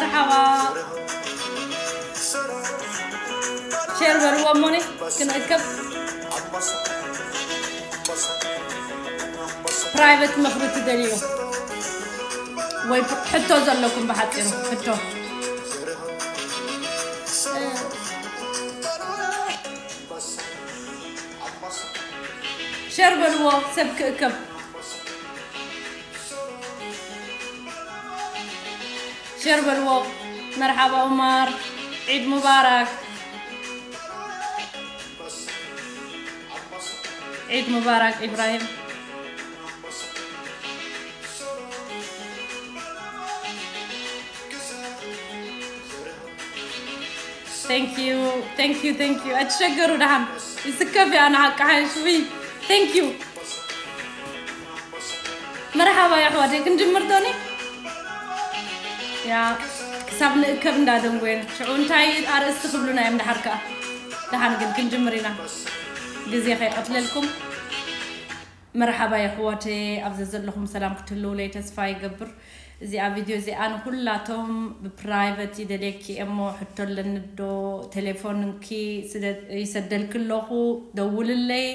መርሓባ። ሼር በልዎ እሞኒ ክንእከብ። ፕራይቨት ምኽሪ ትደልዩ ወይ ሕቶ ዘለኩም ብሓፂሩ ሕቶ። ሸር በልዎ ሰብ ክእከብ። ሸር በልዎ። መርሓባ ኡማር፣ ዒድ ሙባረክ። ዒድ ሙባረክ ኢብራሂም። Thank you, thank you, thank you. ኣትሸገሩ ደሓን ይስከፍ እያ ንሓቂ ሓይሽ ዊ thank you። መርሓባ የሕዋተይ ክንጅምር ዶኒ? ያ ክሳብ ንእከብ እንዳደንጎየን ሽዑ እንታይ ኣርእስቲ ክብሉና እዮም። ደሓር ከኣ ደሓን ግን ክንጅምር ኢና። ግዜ ከይቀትለልኩም። መርሓባ የሕዋተይ ኣብ ዘዘለኹም ሰላም ክትህልውለይ ተስፋ ይገብር። እዚኣ ቪድዮ እዚኣ ንኩላቶም ብፕራይቨት ይደልየኪ እሞ ሕቶ ኣለኒ ዶ ቴሌፎንኪ ስደ- ይሰደልኪ ኣለኹ ደውልለይ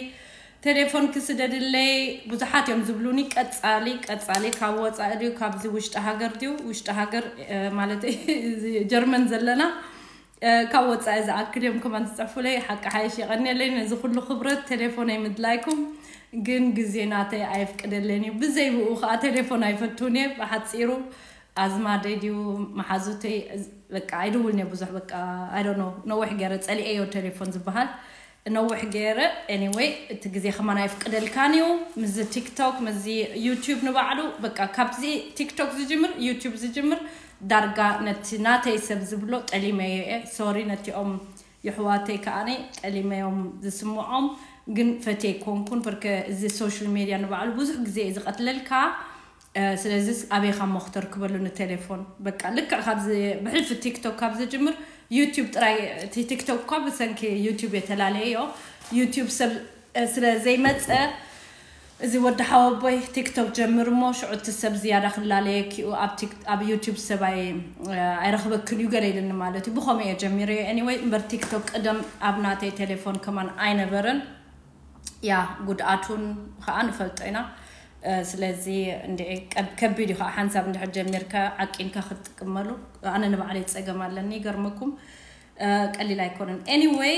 ቴሌፎንኪ ስደድለይ ብዙሓት እዮም ዝብሉኒ። ቀጻሊ ቀጻሊ ካብ ወጻኢ ድዩ ካብዚ ውሽጢ ሃገር ድዩ ውሽጢ ሃገር እ፣ ማለት እዚ ጀርመን ዘለና ካብ ወፃኢ ዝኣክል እዮም ከማን ዝፅሕፉለይ ሓቂ ሓይሽ የቐንየለይ ነዚ ኩሉ ክብረት ቴሌፎነይ ምድላይኩም። ግን ግዜ ናተይ ኣይፍቅደለይን እዩ ብዘይ ብኡ ከዓ ቴሌፎን ኣይፈትውን እየ ብሓፂሩ። ኣዝማደይ ድዩ መሓዙተይ በቃ ኣይድውልን እየ ብዙሕ በቃ I don't know ነዊሕ ገይረ ፀሊኤዮ ቴሌፎን ዝበሃል ነዊሕ ገይረ። Anyway እቲ ግዜ ከማን ኣይፍቅደልካን እዩ። ምዚ ቲክቶክ ምዚ ዩቲዩብ ንባዕሉ በቃ ካብዚ ቲክቶክ ዝጅምር ዩቲዩብ ዝጅምር ዳርጋ ነቲ ናተይ ሰብ ዝብሎ ጠሊመዮ እየ። ሶሪ ነቲኦም የሕዋተይ ከኣኒ ጠሊመዮም ዝስምዖም ግን ፈትየ ኣይኮንኩን። ብርከ እዚ ሶሻል ሜድያ ንባዕሉ ብዙሕ ግዜ እዩ ዝቐትለልካ። ስለዚ ኣበይ ካብ ሞኽተር ክበሉ ንቴሌፎን በቃ ልክዕ ካብዚ ብሕልፊ ቲክቶክ ካብ ዝጅምር ዩቲዩብ ጥራይ። እቲ ቲክቶክ እኳ ብሰንኪ ዩቲዩብ የተላለየዮ ዩቲዩብ ሰብ ስለ ዘይመፀ እዚ ወዲ ሓወቦይ ቲክቶክ ጀምር እሞ ሽዑ እቲ ሰብ ዝያዳ ክላለየኪኡ ኣብ ቲክ- ኣብ ዩቲዩብ ሰብ ኣይ- ኣይረኽበክን እዩ ገለ ኢልኒ ማለት እዩ። ብኸምኡ እየ ጀሚረዮ። Anyway እምበር ቲክቶክ ቅደም ኣብ ናተይ ቴሌፎን ከማን ኣይነበረን። ያ ጉድኣቱን ከዓ ንፈልጦ ኢና። ስለዚ እንድዒ ከቢድ እዩ ከዓ ሓንሳብ እንድሕር ጀሚርካ ዓቂንካ ክትጥቀመሉ። ኣነ ንባዕለይ ፀገም ኣለኒ ይገርመኩም። ቀሊል ኣይኮነን። Anyway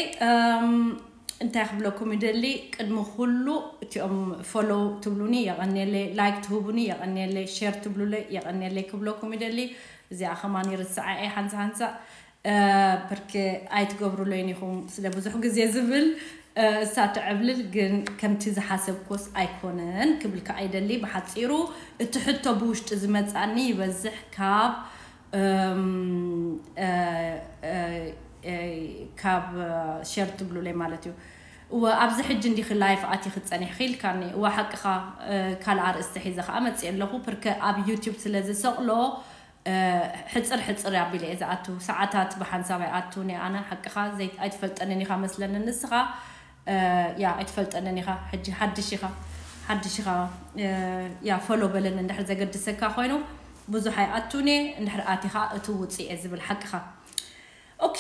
እንታይ ክብለኩም ይደሊ ቅድሚ ኩሉ እቲኦም ፎሎው ትብሉኒ የቐንየለይ ላይክ ትህቡኒ የቐንየለይ ሼር ትብሉለይ የቐንየለይ ክብለኩም ይደሊ። እዚኣ ከማን ይርስዓ እየ ሓንሳ ሓንሳ ብርክ ኣይትገብሩለይን ኢኹም ስለ ብዙሕ ግዜ ዝብል እሳ ትዕብልል ግን ከምቲ ዝሓሰብኮስ ኣይኮነን ክብል ከዓ ይደሊ ብሓፂሩ እቲ ሕቶ ብውሽጢ ዝመፃኒ ይበዝሕ ካብ ካብ ሸር ትብሉለይ ማለት እዩ። እወ ኣብዚ ሕጂ እንዲኺ ላይፍ ኣቲኺ ፀኒሕኺ ኢልካኒ እወ ሓቅኻ። ካልእ ኣርእስቲ ሒዘ ከዓ መፅእ ኣለኹ ፕርከ ኣብ ዩቲብ ስለ ዝሰቕሎ ሕፅር ሕፅር ኣቢለ እየ ዝኣቱ ሰዓታት ብሓንሳብ ኣይኣቱን እየ ኣነ ሓቅኻ ኣይትፈልጠንን ኢኻ መስለኒ ንስኻ ያ ኣይትፈልጠንን ኢኻ ሕጂ ሓድሽ ኢኻ ሓድሽ ኢኻ ያ ፎሎ በለኒ እንድሕር ዘገድሰካ ኮይኑ ብዙሕ ኣይኣቱን እየ እንድሕር ኣቲኻ እቲ ውፅእ እየ ዝብል ሓቅኻ ኦኬ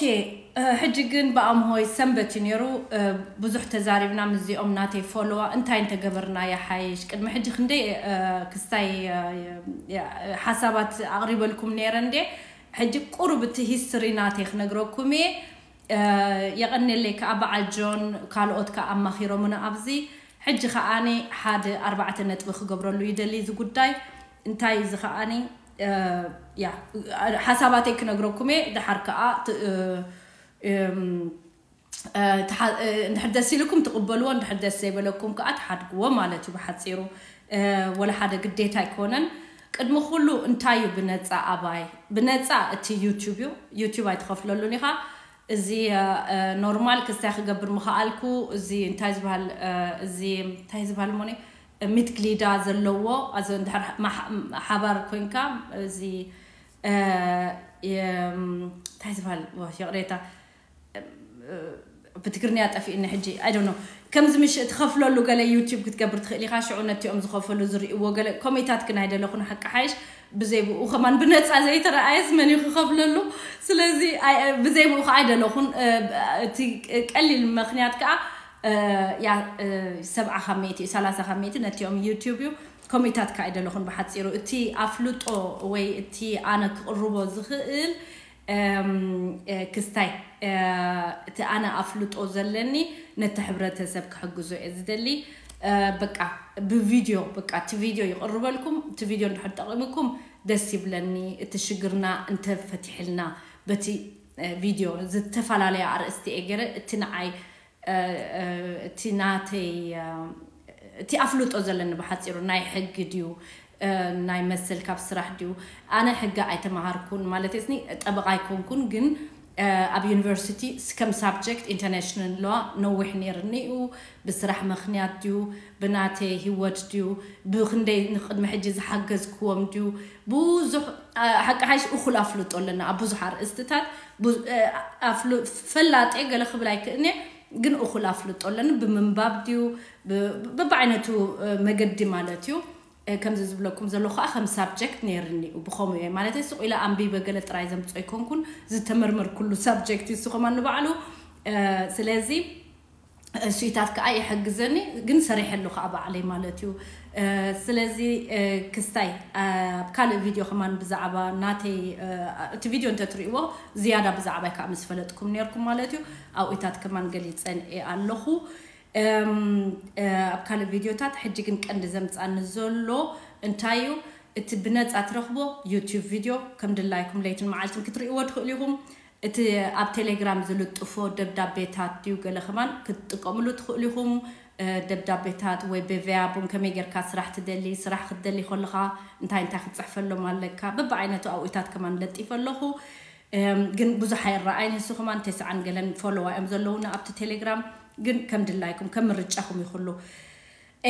ሕጂ ግን ብኣምሆይ ሰንበት እዩ ነይሩ ብዙሕ ተዛሪብና ምስዚኦም ናተይ ፎሎዋ እንታይ እንተገበርና ይሓይሽ ቅድሚ ሕጂ ክንደይ ክስታይ ሓሳባት ኣቕሪበልኩም ነይረ እንዴ ሕጂ ቁሩብ እቲ ሂስትሪ ናተይ ክነግረኩም እየ የቐንየለይ ከዓ በዓል ጆን ካልኦት ከዓ ኣማኺሮምና ኣብዚ ሕጂ ከዓኒ ሓደ ኣርባዕተ ነጥቢ ክገብረሉ ይደሊ እዚ ጉዳይ እንታይ እዚ ከዓኒ ሓሳባተይ ክነግረኩም እየ ድሓር ከዓ እንድሕር ደስ ኢልኩም ትቕበልዎ እንድሕር ደስ ዘይበለኩም ከዓ ትሓድግዎ ማለት እዩ ብሓፂሩ ወላ ሓደ ግዴታ ኣይኮነን ቅድሚ ኩሉ እንታይ እዩ ብነፃ ኣባይ ብነፃ እቲ ዩቲብ እዩ ዩቲብ ኣይትኸፍለሉን ኢኻ እዚ ኖርማል ክስታይ ክገብር ምኽኣልኩ እዚ እንታይ ዝበሃል እዚ እንታይ ዝበሃል ሞኒ ሚትግሊዳ ዘለዎ ኣዚ እንድሕር ሓባር ኮንካ እዚ እንታይ ዝበሃል ይቕሬታ ብትግርኛ ጠፊእኒ ሕጂ። I don't know። ከምዚ ምሽ ትኸፍለሉ ገለ ዩቲዩብ ክትገብር ትኽእል ኢኻ። ሽዑ ነቲኦም ዝኸፈሉ ዝርእይዎ ገለ ኮሜታት ግን ኣይደለኹን። ሓቂ ሓይሽ ብዘይ ብኡ ከማን ብነፃ ዘይተረኣየስ መን እዩ ክኸፍለሉ? ስለዚ ኣይ- ብዘይ ብኡ ከዓ ኣይደለኹን። እ፣ እቲ ቀሊል ምክንያት ከዓ እ፣ ያ እ፣ ሰብዓ ካብ ሚእቲ እዩ፣ ሰላሳ ካብ ሚእቲ ነቲኦም ዩቲዩብ እዩ። ኮሜታት ከዓ ኣይደለኹን። ብሓፂሩ እቲ ኣፍልጦ ወይ እቲ ኣነ ክቕርቦ ዝኽእል እም፣ እ፣ ክስታይ እ፣ እቲ ኣነ ኣፍልጦ ዘለኒ ነቲ ሕብረተሰብ ክሕግዞ እየ ዝደሊ። እ፣ በቃ ብቪድዮ በቃ እቲ ቪድዮ ይቕርበልኩም። እቲ ቪድዮ እንድሕር ጠቒምኩም ደስ ይብለኒ። እቲ ሽግርና እንተፈቲሕልና በቲ እ፣ ቪድዮ ዝተፈላለየ ኣርእስቲ እየ ገይረ። እቲ ንዓይ እ፣ እ፣ እቲ ናተይ እ፣ እቲ ኣፍልጦ ዘለኒ ብሓፂሩ ናይ ሕጊ ድዩ እ፣ ናይ መሰል ካብ ስራሕ ድዩ? ኣነ ሕጊ ኣይተማሃርኩን ማለት ስኒ ጠበቃ ኣይኮንኩን፣ ግን እ፣ ኣብ ዩኒቨርሲቲ ስ- ከም ሳብጀክት ኢንተርናሽናል ሎዋ ነዊሕ ነይርኒ እዩ። ብስራሕ ምክንያት ድዩ ብናተይ ህይወት ድዩ ብክንደይ ንቅድሚ ሕጂ ዝሓገዝክዎም ድዩ ብዙሕ እ፣ ሓቂ ሓይሽ እኩል ኣፍልጦ ኣለና ኣብ ብዙሕ ኣርእስትታት። ብዙ- እ፣ ኣፍሉ- ፈላጤ ገለ ክብል ኣይክእልኒ፣ ግን እኩል ኣፍልጦ ኣለኒ። ብምንባብ ድዩ ብ- በብዓይነቱ እ፣ መገዲ ማለት እዩ። እ፣ ከምዚ ዝብለኩም ዘሎ ከዓ ከም ሳብጀክት ነይርኒ እዩ። ብኸምኡ እየ ማለት ስቕ ኢለ ኣንቢበ ገለ ጥራይ ዘምፅኦ ኣይኮንኩን። ዝተመርመርኩሉ ሳብጀክት እዩ እሱ ከማን ንባዕሉ። እ፣ ስለዚ እሱኢታት ከዓ ይሕግዘኒ፣ ግን ሰሪሐሉ ከዓ ባዕለይ ማለት እዩ። እ፣ ስለዚ እ፣ ክስታይ እ፣ ኣብ ካልእ ቪድዮ ከማን ብዛዕባ ናተይ እ፣ እቲ ቪድዮ እንተትርእይዎ ዝያዳ ብዛዕባይ ከዓ ምስ ፈለጥኩም ነርኩም ማለት እዩ። ኣብኡታት ከማን ገሊፀን እየ ኣለኹ። እም፣ እ፣ ኣብ ካልእ ቪድዮታት ሕጂ ግን ቀንዲ ዘምፃኒ ዘሎ እንታይ እዩ? እቲ ብነፃ ትረኽቦ ዩቲዩብ ቪድዮ ከም ድላይኩም ለይትን መዓልትን ክትርእይዎ ትኽእሉ ኢኹም። እቲ ኣብ ቴሌግራም ዝልጥፎ ደብዳቤታት ድዩ ገለ ከማን ክትጥቀምሉ ትኽእሉ ኢኹም። እ፣ ደብዳቤታት ወይ በቨያቡን ከመይ ጌርካ ስራሕ ትደሊ፣ ስራሕ ክትደሊ ከለኻ እንታይ እንታይ ክትፅሕፈሎም ኣለካ፣ በብዓይነቱ ኣብኡታት ከማን ለጢፈ ኣለኹ። እም፣ ግን ብዙሕ ኣይረኣይን። ንሱ ከማን ተስዓን ገለን ፎሎዋ እዮም ዘለውና ኣብቲ ቴሌግራም። ግን ከም ድላይኩም ከም ምርጫኹም ይኹሉ።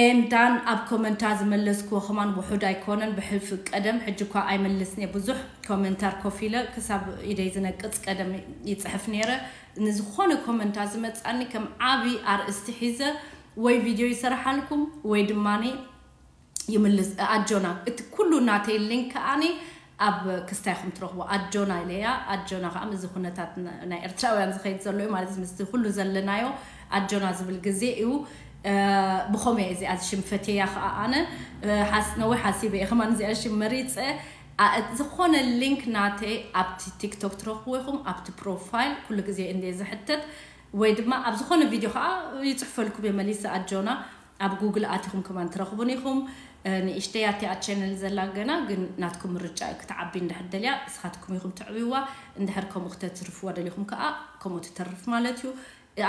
ኤም ዳን ኣብ ኮመንታ ዝመለስክዎ ከማን ውሑድ ኣይኮነን። ብሕልፊ ቀደም ሕጂ እኳ ኣይመልስን እየ። ብዙሕ ኮመንታር ኮፍ ኢለ ክሳብ ኢደይ ዝነቅፅ ቀደም ይፅሕፍ ነይረ። ንዝኾነ ኮመንታ ዝመፃኒ ከም ዓብዪ ኣርእስቲ ሒዘ ወይ ቪድዮ ይሰርሓልኩም ወይ ድማ ይምልስ። ኣጆና እቲ ኩሉ ናተይ ሊንክ ከኣኒ ኣብ ክስታይኹም ትረኽቦ። ኣጆና ኢለያ። ኣጆና ከዓ ምስዚ ኩነታት ና- ናይ ኤርትራውያን ዝኸይድ ዘሎ እዩ ማለት ምስቲ ኩሉ ዘለናዮ ኣጆና ዝብል ግዜ እዩ። እ፣ ብኸመይ እዚኣ ሽም ፈትየያ ከዓ ኣነ እ፣ ሓስ- ነዊሕ ሓሲበ እየ ከማን እዚኣ ሽም መሪፀ። ኣ- ዝኾነ ሊንክ ናተይ ኣብቲ ቲክቶክ ትረኽብዎ ኢኹም። ኣብቲ ፕሮፋይል ኩሉ ግዜ እንደ ዝሕተት ወይ ድማ ኣብ ዝኾነ ቪድዮ ከዓ ይፅሕፈልኩም እየ መሊሰ። ኣጆና ኣብ ጉግል ኣቲኹም ከማን ትረኽቡን ኢኹም። እ፣ ንእሽተይ ኣቲኣ ቻነል ዘላ ገና ግን ናትኩም ምርጫ እዩ። ክትዓቢ እንድሕር ደልያ ንስኻትኩም ኢኹም ትዕብይዋ። እንድሕር ከምኡ ክተትርፍዋ ደሊኹም ከዓ ከምኡ ትተርፍ ማለት እዩ።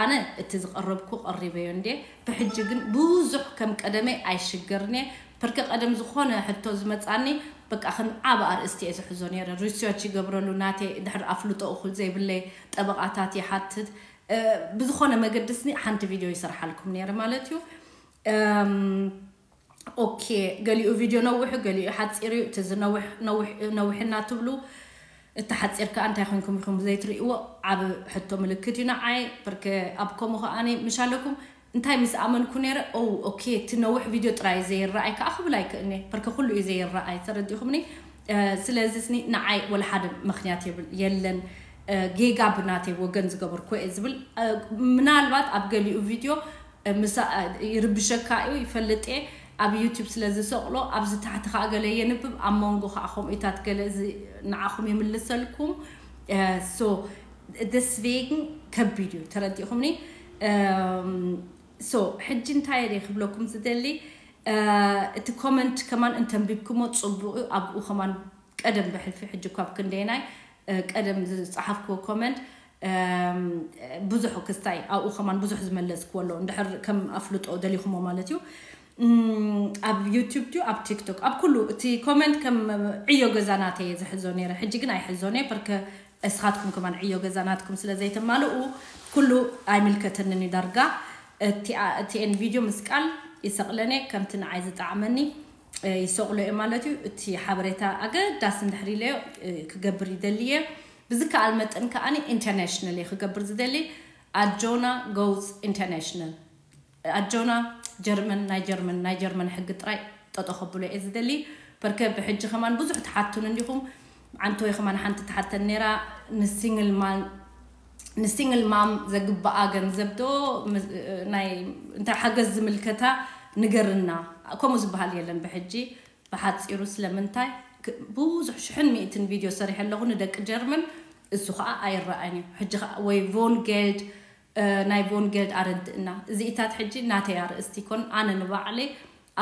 ኣነ እቲ ዝቐረብኩ ቀሪበዮ እንዴ። ብሕጂ ግን ብዙሕ ከም ቀደመይ ኣይሽገርኔ። ፐርከ ቀደም ዝኾነ ሕቶ ዝመፃኒ በቃ ከም ዓብ ኣርእስቲ እየ ዝሕዞ ነይረ። ሪሰርች ይገብረሉ ናተይ ድሕር ኣፍልጦ እኹል ዘይብለይ ጠበቃታት ይሓትት። እ፣ ብዝኾነ መገዲ ስኒ ሓንቲ ቪድዮ ይሰርሓልኩም ነይረ ማለት እዩ። እም፣ ኦኬ፣ ገሊኡ ቪድዮ ነዊሑ ገሊኡ ሓፂር እዩ። እቲ ዝነውሕ ነዊሕ ነዊሕና ትብሉ እቲ ሓፂር ከዓ እንታይ ኮንኩም ኢኹም ዘይትርእይዎ? ዓብ ሕቶ ምልክት እዩ ንዓይ። ብርክ ኣብ ከምኡ ከኣኒ ምሻለኩም እንታይ ምስ ኣመንኩ ነይረ? ኦ ኦኬ፣ እቲ ነዊሕ ቪድዮ ጥራይ ዘይረኣይ ከዓ ክብል ኣይክእልኒ። ብርክ ኩሉ እዩ ዘይረኣይ። ተረዲኹምኒ? እ፣ ስለዚ ስኒ ንዓይ ወላ ሓደ ምክንያት የብል የለን። እ፣ ጌጋ ብናተይ ወገን ዝገበርኩ እየ ዝብል እ፣ ምናልባት ኣብ ገሊኡ ቪድዮ እ፣ ምሳ እ፣ ይርብሸካ እዩ ይፈልጥ እየ። ኣብ ዩቲዩብ ስለ ዝሰቕሎ ኣብዚ ታሕቲ ከዓ ገለ የንብብ ኣብ መንጎ ከዓ ከምኡታት ገለ እዚ ንዓኹም ይምልሰልኩም። እ፣ ሶ ደስቬግን ከቢድ እዩ ተረዲእኹምኒ። እም፣ ሶ ሕጂ እንታይ እየ ክብለኩም ዝደሊ? እ፣ እቲ ኮመንት ከማን እንተንቢብኩሞ ፅቡቅ እዩ። ኣብኡ ከማን ቀደም ብሕልፊ ሕጂ እኳ ኣብ ክንደይናይ እ፣ ቀደም ዝፀሓፍክዎ ኮመንት እም፣ ብዙሕ ክስታይ ኣብኡ ከማን ብዙሕ ዝመለስክዎ ኣሎ እንድሕር ከም ኣፍልጦ ደሊኹሞ ማለት እዩ። እም፣ ኣብ ዩቲዩብ ድዩ ኣብ ቲክቶክ ኣብ ኩሉ እቲ ኮመንት ከም ዕዮ ገዛ ናተይ እየ ዝሕዞ ነይረ። ሕጂ ግን ኣይሕዞን እየ። ብርከ እስኻትኩም ከማን ዕዮ ገዛ ናትኩም ስለ ዘይተማልኡ ኩሉ ኣይምልከተንን እዩ ዳርጋ። እቲኣ- እቲኤን ቪድዮ ምስ ቃል ይሰቕለነ ከምቲ ንዓይ ዝጠዓመኒ እ፣ ይሰቕሎ እየ ማለት እዩ። እቲ ሓበሬታ ኣገዳሲ እንድሕር ኢለዮ እ፣ ክገብር ይደሊ እየ። ብዝከኣል መጠን ከኣኒ ኢንተርናሽናል እየ ክገብር ዝደሊ። ኣጆና ጎውዝ ኢንተርናሽናል ኣጆና ጀርመን ናይ ጀርመን ናይ ጀርመን ሕጊ ጥራይ ጠጦ ከብሎ እየ ዝደሊ። በርከ ብሕጂ ከማን ብዙሕ ትሓቱን እንዲኹም። ዓንተወይ ከማን ሓንቲ ትሓተን ነይራ ንሲንግል ማን ንሲንግል ማም ዘግብኣ ገንዘብ ዶ እንታይ ሓገዝ ዝምልከታ ንገርና። ከምኡ ዝበሃል የለን ብሕጂ። ብሓፂሩ ስለምንታይ ብዙሕ ሽሕን ሚእትን ቪድዮ ሰሪሐ ኣለኹ ንደቂ ጀርመን፣ እሱ ከዓ ኣይረኣን እዩ። ሕጂ ወይ ቮን ጌልድ ናይ ቮን ጌልድ ኣረድእና። እዚኢታት ሕጂ ናተይ ኣርእስቲ ይኮን፣ ኣነ ንባዕለይ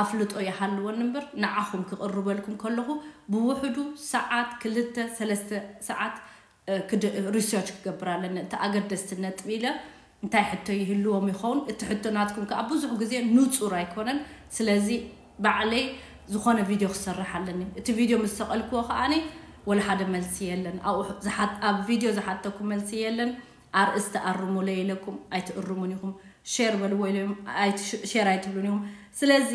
ኣፍልጦ ይሃልወኒ እምበር ንዓኹም ክቕርበልኩም ከለኹ ብውሕዱ ሰዓት ክልተ ሰለስተ ሰዓት ሪሰርች ክገብር ኣለኒ። እቲ ኣገደስቲ ነጥቢ ኢለ እንታይ ሕቶ ይህልዎም ይኸውን፣ እቲ ሕቶ ናትኩም ከዓ ብዙሕ ግዜ ንፁር ኣይኮነን። ስለዚ ባዕለይ ዝኾነ ቪድዮ ክሰርሕ ኣለኒ። እቲ ቪድዮ ምስ ሰቐልክዎ ከዓኒ ወላ ሓደ መልሲ የለን። ኣብኡ ዝሓት- ኣብ ቪድዮ ዝሓተኩም መልሲ የለን። ኣርእስቲ ኣርሙለይ ኢለኩም ኣይትእርሙን ኢኹም። ሼር በልዎ ኢሎም ኣይት- ሼር ኣይትብሉን ኢኹም። ስለዚ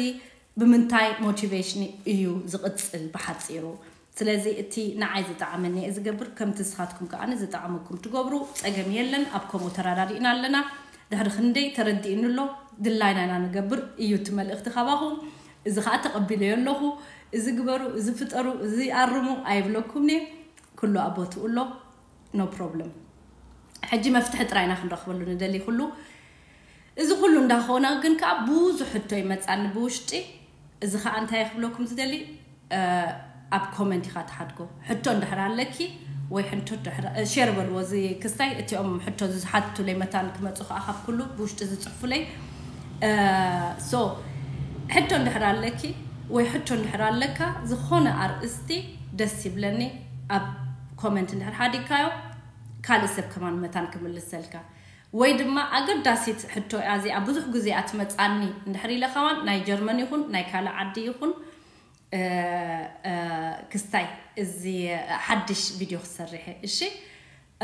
ብምንታይ ሞቲቬሽን እዩ ዝቕፅል ብሓፂሩ? ስለዚ እቲ ንዓይ ዝጠዓመኒ እየ ዝገብር፣ ከምቲ ንስኻትኩም ከኣ ዝጠዓመኩም ትገብሩ፣ ጸገም የለን። ኣብ ከምኡ ተረዳዲእና ኣለና። ድሕሪ ክንደይ ተረዲእኒ ኣሎ፣ ድላይና ኢና ንገብር እዩ እቲ መልእኽቲ ካባኹም። እዚ ከኣ ተቐቢለዮ ኣለኹ። እዚ ግበሩ፣ እዚ ፍጠሩ፣ እዚ ኣርሙ ኣይብለኩምኒ። ኩሉ ኣብ ቦትኡ ኣሎ። ኖ ፕሮብለም። ሕጂ መፍትሒ ጥራይና ክንረኽበሉ ንደሊ ኩሉ። እዚ ኩሉ እንዳኾነ ግን ከኣ ብዙሕ ሕቶ ይመጻኒ ብውሽጢ። እዚ ከኣ እንታይ ክብለኩም ዝደሊ፣ ኣብ ኮመንት ኢኻ ትሓድጎ። ሕቶ እንድሕር ኣለኪ ወይ ሕቶ እንድሕር ሼር በልዎ። እዚ ክስታይ እቲኦም ሕቶ ዝሓትቱለይ መታን ክመጹ ከኣ ካብ ኩሉ ብውሽጢ ዝጽሕፉለይ። ሶ ሕቶ እንድሕር ኣለኪ ወይ ሕቶ እንድሕር ኣለካ፣ ዝኾነ ኣርእስቲ ደስ ይብለኒ። ኣብ ኮመንት እንድሕር ሓዲግካዮ ካልእ ሰብ ከማን መታን ክምልሰልካ። ወይ ድማ ኣገዳሲት ሕቶ እያ እዚኣ፣ ብዙሕ ግዜ እያ ትመጻኒ እንድሕር ኢለ ከማን ናይ ጀርመን ይኹን ናይ ካልእ ዓዲ ይኹን፣ እ፣ እ፣ ክስታይ እዚ ሓድሽ ቪድዮ ክሰርሕ እየ። እሺ፣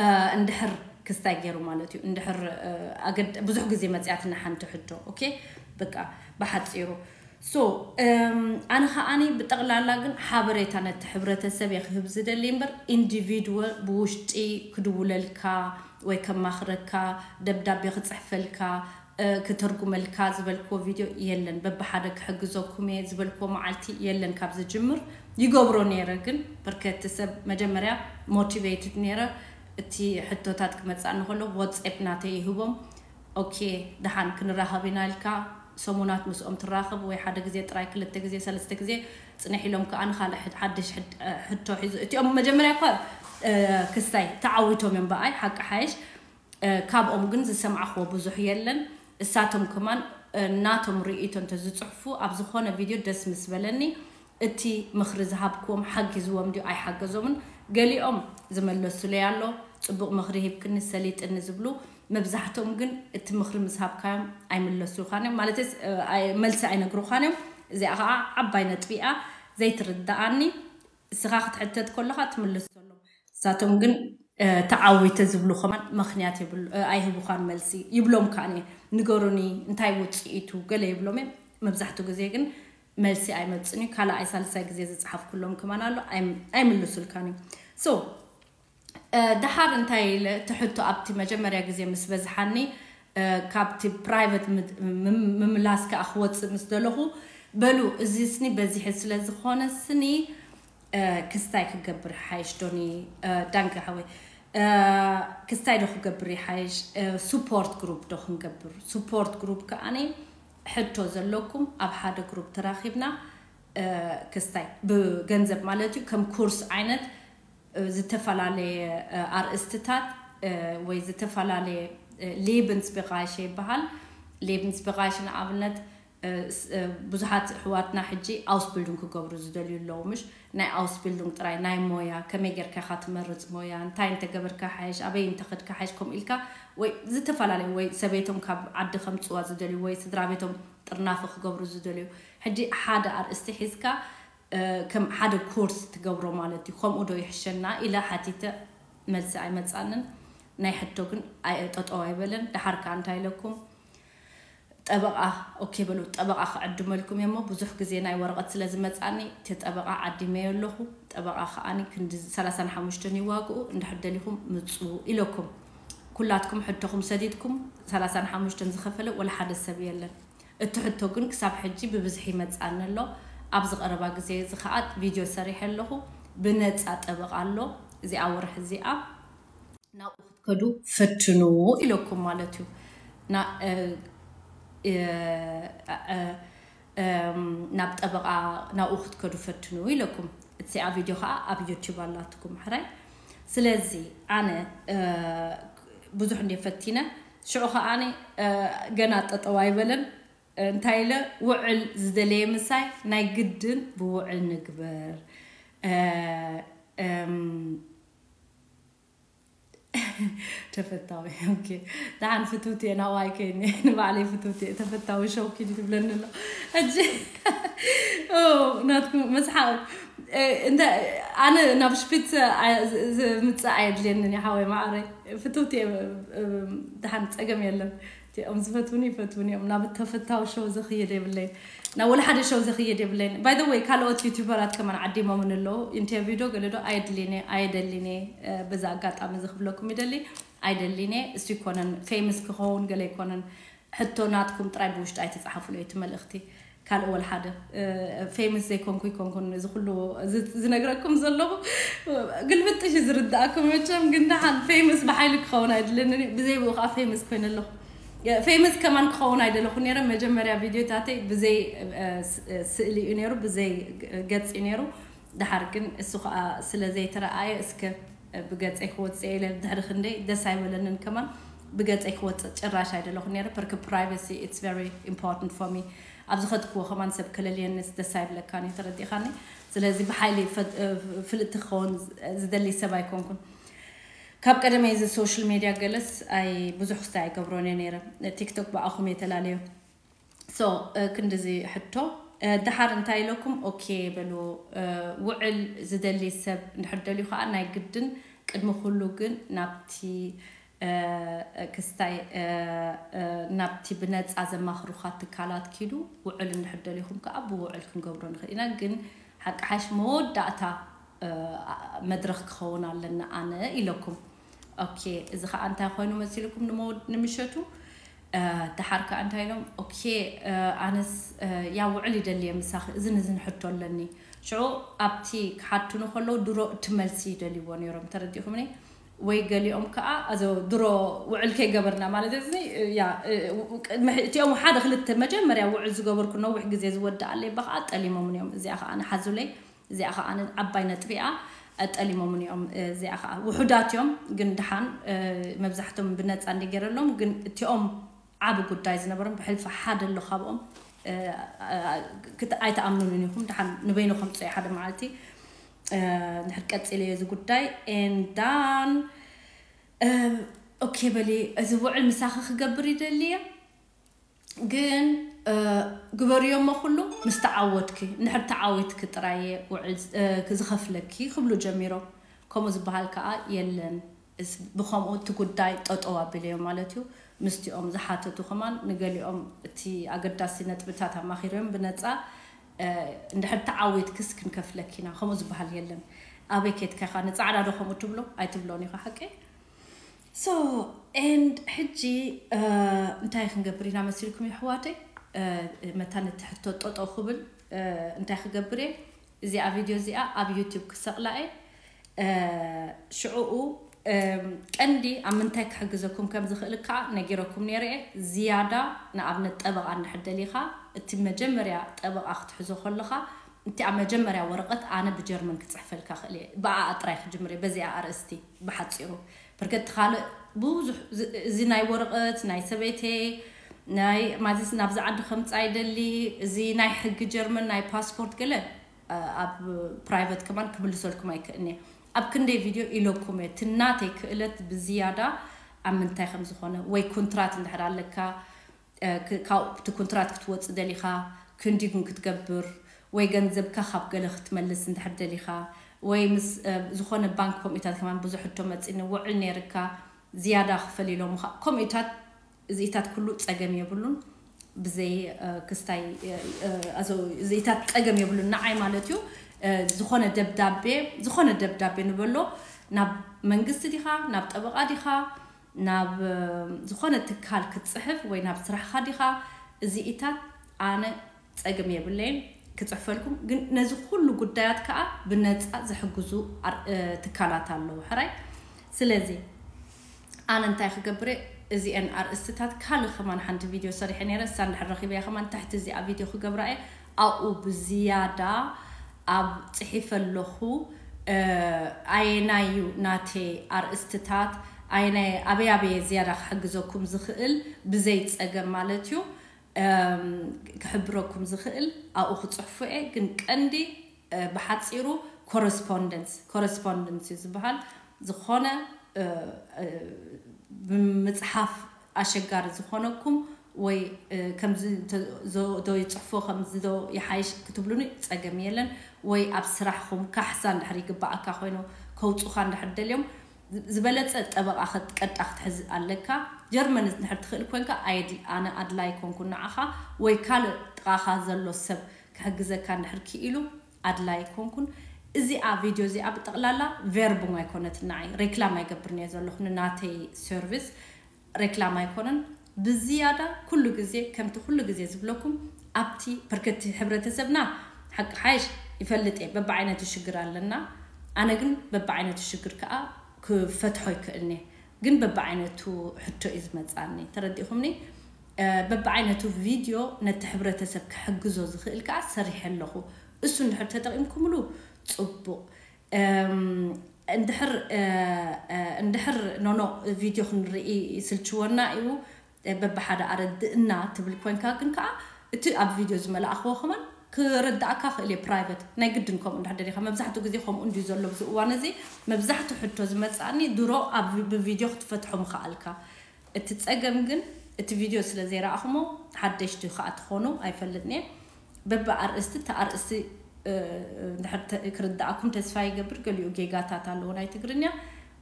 እ፣ እንድሕር ክስታይ ገይሩ ማለት እዩ። እንድሕር፣ እ፣ ኣገድ-፣ ብዙሕ ግዜ መጽያትና ሓንቲ ሕቶ። ኦኬ፣ በቃ ብሓጺሩ። ሶ፣ እም፣ ኣነ ከዓኒ ብጠቕላላ ግን ሓበሬታ ነቲ ሕብረተሰብ እየ ክህብ ዝደሊ እምበር፣ ኢንዲቪድዋል ብውሽጢ ክድውለልካ ወይ ከማኽረካ፣ ደብዳቤ ክጽሕፈልካ፣ እ፣ ክተርጉመልካ ዝበልክዎ ቪድዮ የለን። በብሓደ ክሕግዘኩም እየ ዝበልክዎ መዓልቲ የለን። ካብ ዝጅምር ይገብሮ ነይረ፣ ግን በርከቲ ሰብ መጀመርያ ሞቲቬትድ ነይረ። እቲ ሕቶታት ክመጻኒ ከሎ ዋትስኣፕ ናተይ ይህቦም። ኦኬ፣ ደሓን ክንራኸብ ኢና ኢልካ ሰሙናት ምስኦም ትራኸብ፣ ወይ ሓደ ግዜ ጥራይ፣ ክልተ ግዜ፣ ሰለስተ ግዜ ጽንሕ ኢሎም ከኣ ንኻልእ ሕድ-፣ ሓድሽ ሕድ-፣ እ፣ ሕቶ ሒዙ። እቲኦም መጀመርያ እኳ፣ እ፣ ክስታይ ተዓዊቶም እዮም ብኣይ፣ ሓቂ ሓይሽ። እ፣ ካብኦም ግን ዝሰማዕኽዎ ብዙሕ የለን። እሳቶም ከማን፣ እ፣ ናቶም ርእይቶ እንተዝጽሕፉ ኣብ ዝኾነ ቪድዮ ደስ ምስ በለኒ። እቲ ምኽሪ ዝሃብክዎም ሓጊዝዎም ድዩ ኣይሓገዞምን? ገሊኦም ዝመለሱለይ ኣሎ፣ ጽቡቕ ምኽሪ ሂብክኒ ሰሊጥኒ ዝብሉ። መብዛሕትኦም ግን እቲ ምኽሪ ምስ ሃብካዮም ኣይምለሱልካን እዮም። ማለትስ፣ እ፣ ኣይ-፣ መልሲ ኣይነግሩኻን እዮም። እዚኣ ኸዓ ዓባይ ነጥቢ እያ ዘይትርድኣኒ። እስኻ ክትሕተት ከለኻ ትምልሰሎም። ንሳቶም ግን፣ እ፣ ተዓዊተ ዝብሉ ከማን ምኽንያት የብሉ-፣ እ፣ ኣይህቡኻን መልሲ። ይብሎም ከኣ እየ፣ ንገሩኒ፣ እንታይ ውጽኢቱ? ገለ ይብሎም እየ። መብዛሕትኡ ግዜ ግን መልሲ ኣይመጽን እዩ። ካልኣይ ሳልሳይ ግዜ ዝጸሓፍኩሎም ከማን ኣሎ፣ ኣይም-፣ ኣይምልሱልካን እዩ። ሶ፣ እ፣ ደሓር እንታይ ኢለ፣ እቲ ሕቶ ኣብቲ መጀመርያ ግዜ ምስ በዝሓኒ፣ እ፣ ካብቲ ፕራይቨት ምድ-፣ ምም-፣ ምምላስ ከኣ ክወጽእ ምስ ደለኹ፣ በሉ፣ እዚ ስኒ በዚሒ ስለ ዝኾነ ስኒ፣ እ፣ ክስታይ ክገብር ይሓይሽ ዶኒ፣ እ፣ ዳንከ ሓወይ፣ እ፣ ክስታይ ዶ ክገብር ይሓይሽ፣ እ፣ ሱፖርት ግሩፕ ዶ ክንገብር? ሱፖርት ግሩፕ ከኣኒ ሕቶ ዘለኩም ኣብ ሓደ ግሩፕ ተራኺብና፣ እ፣ ክስታይ ብገንዘብ ማለት እዩ፣ ከም ኩርስ ዓይነት፣ እ፣ ዝተፈላለየ፣ እ፣ ኣርእስትታት፣ እ፣ ወይ ዝተፈላለየ፣ እ፣ ሌብንስቢራይሽ ይበሃል። ሌብንስቢራይሽ ንኣብነት፣ እ፣ ስ-፣ እ፣ ብዙሓት ኣሕዋትና ሕጂ ኣውስቢልዱንግ ክገብሩ ዝደልዩ ኣለዉ፣ ምሽ? ናይ ኣውስቢልዱንግ ጥራይ፣ ናይ ሞያ፣ ከመይ ጌርካ ኢኻ ትመርጽ ሞያ፣ እንታይ እንተገበርካ ሓይሽ፣ ኣበይ እንተኸድካ ሓይሽ፣ ከምኡ ኢልካ፣ ወይ ዝተፈላለዩ፣ ወይ ሰበይቶም ካብ ዓዲ ከምጽዋ ዝደልዩ፣ ወይ ስድራ ቤቶም ጥርናፈ ክገብሩ ዝደልዩ። ሕጂ ሓደ ኣርእስቲ ሒዝካ፣ እ፣ ከም ሓደ ኮርስ ትገብሮ ማለት እዩ። ከምኡ ዶ ይሕሸና ኢለ ሓቲተ፣ መልሲ ኣይመጻንን። ናይ ሕቶ ግን ኣይ-፣ ጠጠው ኣይበለን። ደሓር ከኣ እንታይ ኢለኩም? ጠበቓ፣ ኦኬ በሉ፣ ጠበቓ ክዕድመልኩም እየ እሞ፣ ብዙሕ ግዜ ናይ ወረቐት ስለ ዝመጻኒ፣ እቲ ጠበቓ ዓዲመዮ ኣለኹ። ጠበቓ ከኣኒ ክንዲ ሰላሳን ሓሙሽተን ይዋግኡ፣ እንድሕር ደሊኹም ምጹ ኢለኩም። ኩላትኩም ሕቶኹም ሰዲድኩም ሰላሳን ሓሙሽተን ዝኸፈለ ወላ ሓደ ሰብ የለን። እቲ ሕቶ ግን ክሳብ ሕጂ ብብዝሒ ይመጽኣኒ ኣሎ። ኣብዚ ቀረባ ግዜ እዚ ኸኣ ቪድዮ ሰሪሐ ኣለኹ። ብነጻ ጠበቓ ኣሎ። እዚኣ ወርሒ እዚኣ ናብኡ ክትከዱ ፈትኑ ኢለኩም ማለት እዩ። ና- እ- እ- እ- እም፣ ናብ ጠበቓ ናብኡ ክትከዱ ፈትኑ ኢለኩም። እቲኣ ቪድዮ ከዓ ኣብ ዩቲዩብ ኣላትኩም ሕራይ። ስለዚ ኣነ እ፣ ብዙሕ እንደ ፈቲነ ሽዑ ከዓ ኣነ እ፣ ገና ጠጠው ኣይበለን። እንታይ ኢለ ውዕል ዝደለየ ምሳይ ናይ ግድን ብውዕል ንግበር እ፣ እም፣ ተፈታዊ ኦኬ። ደሓን ፍትውቲ እየ ናዋይ ከይኒ ንባዕለይ ፍትውቲ እየ ተፈታዊ ሸው ኪዲ ትብለኒ ኣሎ። ሕጂ ኦ፣ ናትኩም መስሓቕ እ፣ እንተ ኣነ ናብ ሽፒት እ፣ ዝ- ዝምፅእ ኣየድልየንን እዩ ሓወይ ማዕረይ ፍትውቲ እየ። እ፣ ደሓን ፀገም የለን። እቲኦም ዝፈትውኒ ይፈትውኒ እዮም። ናብ ተፈታዊ ሸው ዘኽየድ የብለይን። ናብ ወላ ሓደ ሸው ዘኽየድ የብለይን። By the way ካልኦት ዩቲዩበራት ከማን ዓዲሞምን ኣለዉ። ኢንተርቪው ዶ ገለ ዶ ኣየድልየን እየ ኣየደልን እየ። እ፣ በዛ ኣጋጣሚ እዚ ክብለኩም ይደሊ ኣይደልን እየ። እሱ ይኮነን ፌምስ ክኸውን ገለ ይኮነን። ሕቶ ናትኩም ጥራይ ብውሽጢ ኣይተፃሓፉለይ እቲ መልእኽቲ። ካልእ ወላ ሓደ እ፣ ፌምስ ዘይኮንኩ ይኮንኩን እዚ ኩሉ ዝ- ዝነግረኩም ዘለኹ ግልብጥሽ ዝርዳእኩም መቸም። ግን ደሓን ፌምስ ብሓይሊ ክኸውን ኣይድለንን እዩ። ብዘይ ብኡ ከዓ ፌምስ ኮይነ ኣለኹ። ፌምስ ከማን ክኸውን ኣይደለኹ ነይረ። መጀመርያ ቪድዮታተይ ብዘይ እ፣ ስ- እ፣ ስእሊ እዩ ነይሩ፣ ብዘይ ገፅ እዩ ነይሩ። ደሓር ግን እሱ ከዓ ስለ ዘይተረኣየ እስከ ብገፀይ ክወፅእ ኢለ ድሕሪ ክንደይ ደስ ኣይበለንን። ከማን ብገፀይ ክወፅእ ጭራሽ ኣይደለኹ ነይረ። ፐርክ ፕራይቨሲ it's very important for me። ኣብ ዝኸድክዎ ከማን ሰብ ከለልየንስ ደስ ኣይብለካን እዩ፣ ተረዲእካኒ? ስለዚ ብሓይሊ ፈ- ፍልጥቲ ክኸውን ዝደሊ ሰብ ኣይኮንኩን። ካብ ቀደመ እዚ ሶሻል ሜድያ ገለስ ኣይ ብዙሕ ክስታይ ኣይገብሮን እየ ነይረ። ቲክቶክ ብኣኹም የተላለዮ። ሶ ክንድዚ ሕቶ። ደሓር እንታይ ኢለኩም ኦኬ በሉ። ውዕል ዝደሊ ሰብ እንድሕር ደልዩ ከዓ ናይ ግድን ቅድሚ ኩሉ ግን ናብቲ ክስታይ ናብቲ ብነፃ ዘማኽሩካ ትካላት ኪዱ ውዕል እንድሕር ደሊኹም ከዓ ብውዕል ክንገብሮ ንኽእል ኢና። ግን ሓቂ ሓሽ መወዳእታ መድረኽ ክኸውን ኣለና ኣነ ኢለኩም። ኦኬ፣ እዚ ከዓ እንታይ ኮይኑ መሲልኩም ንምሸቱ? ደሓር ከዓ እንታይ ኢሎም ኦኬ፣ ኣነስ ያ ውዕል ይደልየ ምሳኺ እዝን እዝን ሕቶ ኣለኒ። ሽዑ ኣብቲ ክሓትኑ ከለዉ ድሮ እቲ መልሲ ይደልይዎ ነይሮም፣ ተረዲእኩምኒ? ወይ ገሊኦም ከዓ ኣዞ ድሮ ውዕል ከይገበርና ማለት እዚ ያ እቲኦም ሓደ ክልተ መጀመርያ ውዕል ዝገበርኩ ነዊሕ ግዜ ዝወዳኣለይ በ ከዓ ጠሊሞምን እዮም። እዚኣ ከዓ ንሓዙለይ እዚኣ ከዓ ዓባይ ነጥቢ እያ። ጠሊሞምን እዮም። እዚኣ ከዓ ውሑዳት እዮም፣ ግን ድሓን መብዛሕቶም ብነፃ እንደ ገይረሎም፣ ግን እቲኦም ዓቢ ጉዳይ ዝነበሮም ብሕልፊ ሓደ ኣሎ ካብኦም ኣይትኣምኑን ኢኹም። ድሓን ንበይኑ ከምፅኦ ሓደ መዓልቲ ንሕድ ቀፂለ እዚ ጉዳይ and then ኦኬ በሊ እዚ ውዕል ምሳኺ ክገብር ይደሊ እየ ግን ግበርዮ እሞ ኩሉ ምስ ተዓወትኪ፣ እንድሕር ተዓዊትኪ ጥራይ እየ ውዕል ዝኸፍለኪ ክብሉ ጀሚሮም። ከምኡ ዝበሃል ከዓ የለን። ብኸምኡ እቲ ጉዳይ ጠጠው ኣቢለዮም ማለት እዩ። ምስቲኦም ዝሓተቱ ከማን ንገሊኦም እቲ ኣገዳሲ ነጥብታት ኣማኺሮም ብነፃ እንድሕር ተዓዊትክስ ክንከፍለኪ ኢና ከምኡ ዝበሃል የለን። ኣበይ ኬድካ ኢኻ ንፃዕዳ ዶ ከምኡ ትብሎ ኣይትብሎን ኢኻ ሓቂ። So and ሕጂ እንታይ ክንገብር ኢና መሲልኩም የሕዋተይ? መታን እቲ ሕቶ ጠጠው ክብል እንታይ ክገብር እየ? እዚኣ ቪድዮ እዚኣ ኣብ ዩቲዩብ ክሰቕላ እየ። ሽዕኡ ቀንዲ ኣብ ምንታይ ክሕግዘኩም ከም ዝኽእል ከዓ ነጊረኩም ነይረ እየ። ዝያዳ ንኣብነት ጠበቓ እንድሕር ደሊኻ እቲ መጀመርያ ጠበቓ ክትሕዞ ከለኻ እቲ ኣብ መጀመርያ ወረቐት ኣነ ብጀርመን ክፅሕፈልካ ክእል እየ። ብኣኣ ጥራይ ክጅምር እየ በዚኣ ኣርእስቲ ብሓፂሩ። ብርከት ካልእ ብዙሕ እዚ ናይ ወረቐት ናይ ሰበይተይ ናይ ማለት ናብዚ ዓዲ ከምፃ ይደሊ። እዚ ናይ ሕጊ ጀርመን ናይ ፓስፖርት ገለ ኣብ ፕራይቨት ከማን ክምልሰልኩም ኣይክእልኒ። ኣብ ክንደይ ቪድዮ ኢለኩም እየ ትናተይ ክእለት ብዝያዳ ኣብ ምንታይ ከም ዝኾነ ወይ ኩንትራት እንድሕር ኣለካ ካብቲ ኩንትራት ክትወፅእ ደሊኻ ክንዲጉን ክትገብር ወይ ገንዘብካ ካብ ገለ ክትመልስ እንድሕር ደሊኻ ወይ ምስ ዝኾነ ባንክ ከምኡታት ከማን ብዙሕ ሕቶ መፂኒ ውዕል ነይርካ ዝያዳ ክፈል ኢሎምኻ ከምኡታት እዚኢታት ኩሉ ፀገም የብሉን። ብዘይ ክስታይ እዚኢታት ፀገም የብሉን ንዓይ ማለት እዩ። ዝኾነ ደብዳቤ ዝኾነ ደብዳቤ ንበሎ ናብ መንግስቲ ዲኻ ናብ ጠበቓ ዲኻ ናብ ዝኾነ ትካል ክትፅሕፍ ወይ ናብ ስራሕኻ ዲኻ፣ እዚኢታት ኣነ ፀገም የብለይን ክፅሕፈልኩም። ግን ነዚ ኩሉ ጉዳያት ከዓ ብነፃ ዝሕግዙ ትካላት ኣለዉ ሕራይ። ስለዚ ኣነ እንታይ ክገብር እዚአን ኣርእስትታት ካልእ ከማን ሓንቲ ቪድዮ ሰሪሐ ነይረ። እሳ እንድሕር ረኺበያ ከማን ትሕቲ እዚኣ ቪድዮ ክገብራ እየ። ኣብኡ ብዝያዳ ኣብ ፅሒፈ ኣለኹ ኣየናዩ ናተይ ኣርእስትታት ኣየናይ ኣበይ ኣበየ ዝያዳ ክሕግዘኩም ዝኽእል ብዘይ ፀገም ማለት እዩ ክሕብረኩም ዝኽእል ኣብኡ ክፅሕፉ እየ። ግን ቀንዲ ብሓፂሩ ኮረስፖንደንስ ኮረስፖንደንስ እዩ ዝበሃል። ዝኾነ ብምፅሓፍ ኣሸጋሪ ዝኾነኩም ወይ ከምዚ ዶ ይፅሕፎ ከምዚ ዶ ይሓይሽ ክትብሉኒ ፀገም የለን። ወይ ኣብ ስራሕኹም ካሕሳ እንድሕር ይግባኣካ ኮይኑ ከውፁኻ እንድሕር ደልዮም ዝበለፀ ጠበቃ ክትቀጣ ክትሕዝ ኣለካ። ጀርመን እንድሕር ትኽእል ኮንካ ኣነ ኣድላይ ኮንኩ ንዓኻ ወይ ካልእ ጥቃኻ ዘሎ ሰብ ክሕግዘካ እንድሕር ክኢሉ ኣድላይ ኮንኩን። እዚኣ ቪድዮ እዚኣ ብጠቕላላ ቨርቡም ኣይኮነትን ንዓይ ሬክላም ኣይገብርን እየ ዘለኹ ንናተይ ሰርቪስ ሬክላም ኣይኮነን። ብዝያዳ ኩሉ ግዜ ከምቲ ኩሉ ግዜ ዝብለኩም ኣብቲ ብርክቲ ሕብረተሰብና ሓቂ ሓይሽ ይፈልጥ እየ በብዓይነቱ ሽግር ኣለና። ኣነ ግን በብዓይነቱ ሽግር ከዓ ክፈትሖ ይክእልኒ። ግን በብዓይነቱ ሕቶ እዩ ዝመፃኒ ተረዲእኹምኒ። በብዓይነቱ ቪድዮ ነቲ ሕብረተሰብ ክሕግዞ ዝኽእል ከዓ ሰሪሐ ኣለኹ። እሱ እንድሕር ተጠቂምኩምሉ ፅቡቅ። እንድሕር እንድሕር ኖኖ ቪድዮ ክንርኢ ይስልችወና እዩ በብሓደ ኣረድእና ትብል ኮንካ ግን ከዓ እቲ ኣብ ቪድዮ ዝመላእኽዎ ከማን ክረዳእካ ክእል እየ ፕራይቨት ናይ ግድን ከምኡ እንድሕር ደሊኻ መብዛሕትኡ ግዜ ከምኡ እንድዩ ዘሎ ኣብዚ እዋን እዚ። መብዛሕትኡ ሕቶ ዝመፅኣኒ ድሮ ኣብ ብቪድዮ ክትፈትሖ ምኽኣልካ። እቲ ፀገም ግን እቲ ቪድዮ ስለ ዘይረኣኹሞ ሓደሽቲ ከዓ ትኾኑ ኣይፈልጥን እየ። በቢ ኣርእስቲ እቲ ኣርእስቲ ክርዳእኩም ተስፋ ይገብር። ገሊኡ ጌጋታት ኣለዎ ናይ ትግርኛ።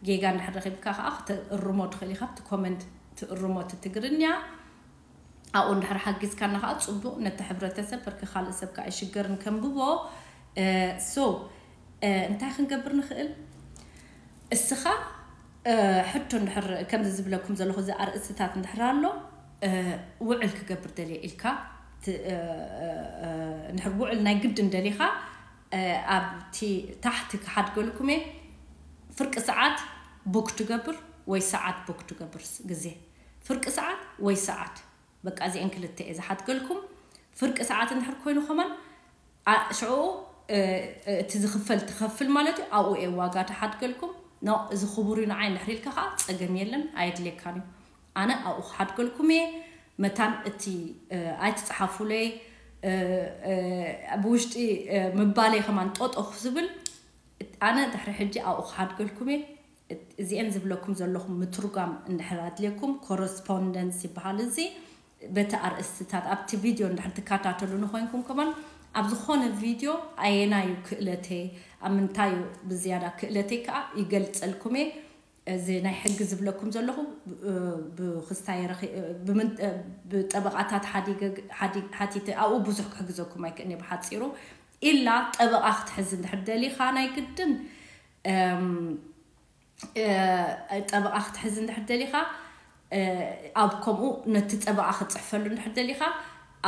ጌጋ እንድሕር ረኺብካ ከዓ ክትእርሞ ትኽእል ኢኻ ኣብቲ ኮመንት ትእርሞ እቲ ትግርኛ። ኣብኡ እንድሕር ሓጊዝካና ከዓ ፅቡቅ ነቲ ሕብረተሰብ በርኪ ካልእ ሰብ ከዓ ይሽገርን ከንብቦ። ሶ እንታይ ክንገብር ንኽእል? እስኻ ሕቶ እንድሕር ከምዚ ዝብለኩም ዘለኹ እዚ ኣርእስትታት እንድሕር ኣሎ ውዕል ክገብር ደልየ ኢልካ እንድሕር ውዕል ናይ ግድን ደሊኻ ኣብቲ ታሕቲ ክሓድገልኩም እየ። ፍርቂ ሰዓት ቡክ ትገብር ወይ ሰዓት ቡክ ትገብር ግዜ ፍርቂ ሰዓት ወይ ሰዓት በቃ እዚአን ክልተ እየ ዝሓድገልኩም። ፍርቂ ሰዓት እንድሕር ኮይኑ ከማን ሽዑ እቲ ዝኽፈል ትኸፍል ማለት እዩ። ኣብኡ እየ ዋጋ ትሓድገልኩም። ኖ እዚ ክቡር እዩ ንዓይ እንድሕር ኢልካ ከዓ ፀገም የለን ኣየድልየካን እዩ። ኣነ ኣብኡ ክሓድገልኩም እየ። መታን እቲ ኣይትፅሓፉለይ ብውሽጢ ምባለይ ከማን ጠጦ ዝብል ኣነ ድሕሪ ሕጂ ኣብኡ ክሓድገልኩም እየ። እዚአን ዝብለኩም ዘለኹም ምትርጓም እንድሕር ኣድልየኩም ኮረስፖንደንስ ይበሃል። እዚ በቲ ኣርእስትታት ኣብቲ ቪድዮ እንድሕር ትከታተሉኒ ኮይንኩም ከማን ኣብ ዝኾነ ቪድዮ ኣየናዩ ክእለተይ ኣብ ምንታዩ ብዝያዳ ክእለተይ ከዓ ይገልፀልኩም እየ። እዚ ናይ ሕጊ ዝብለኩም ዘለኹ ብክስታይ ብጠበቃታት ሓቲተ ኣብኡ ብዙሕ ክሕግዘኩም ኣይክእልኒ ብሓፂሩ። ኢላ ጠበቃ ክትሕዝ እንድሕር ደሊኻ ናይ ግድን ጠበቃ ክትሕዝ እንድሕር ደሊኻ ኣብ ከምኡ ነቲ ጠበቃ ክትፅሕፈሉ እንድሕር ደሊኻ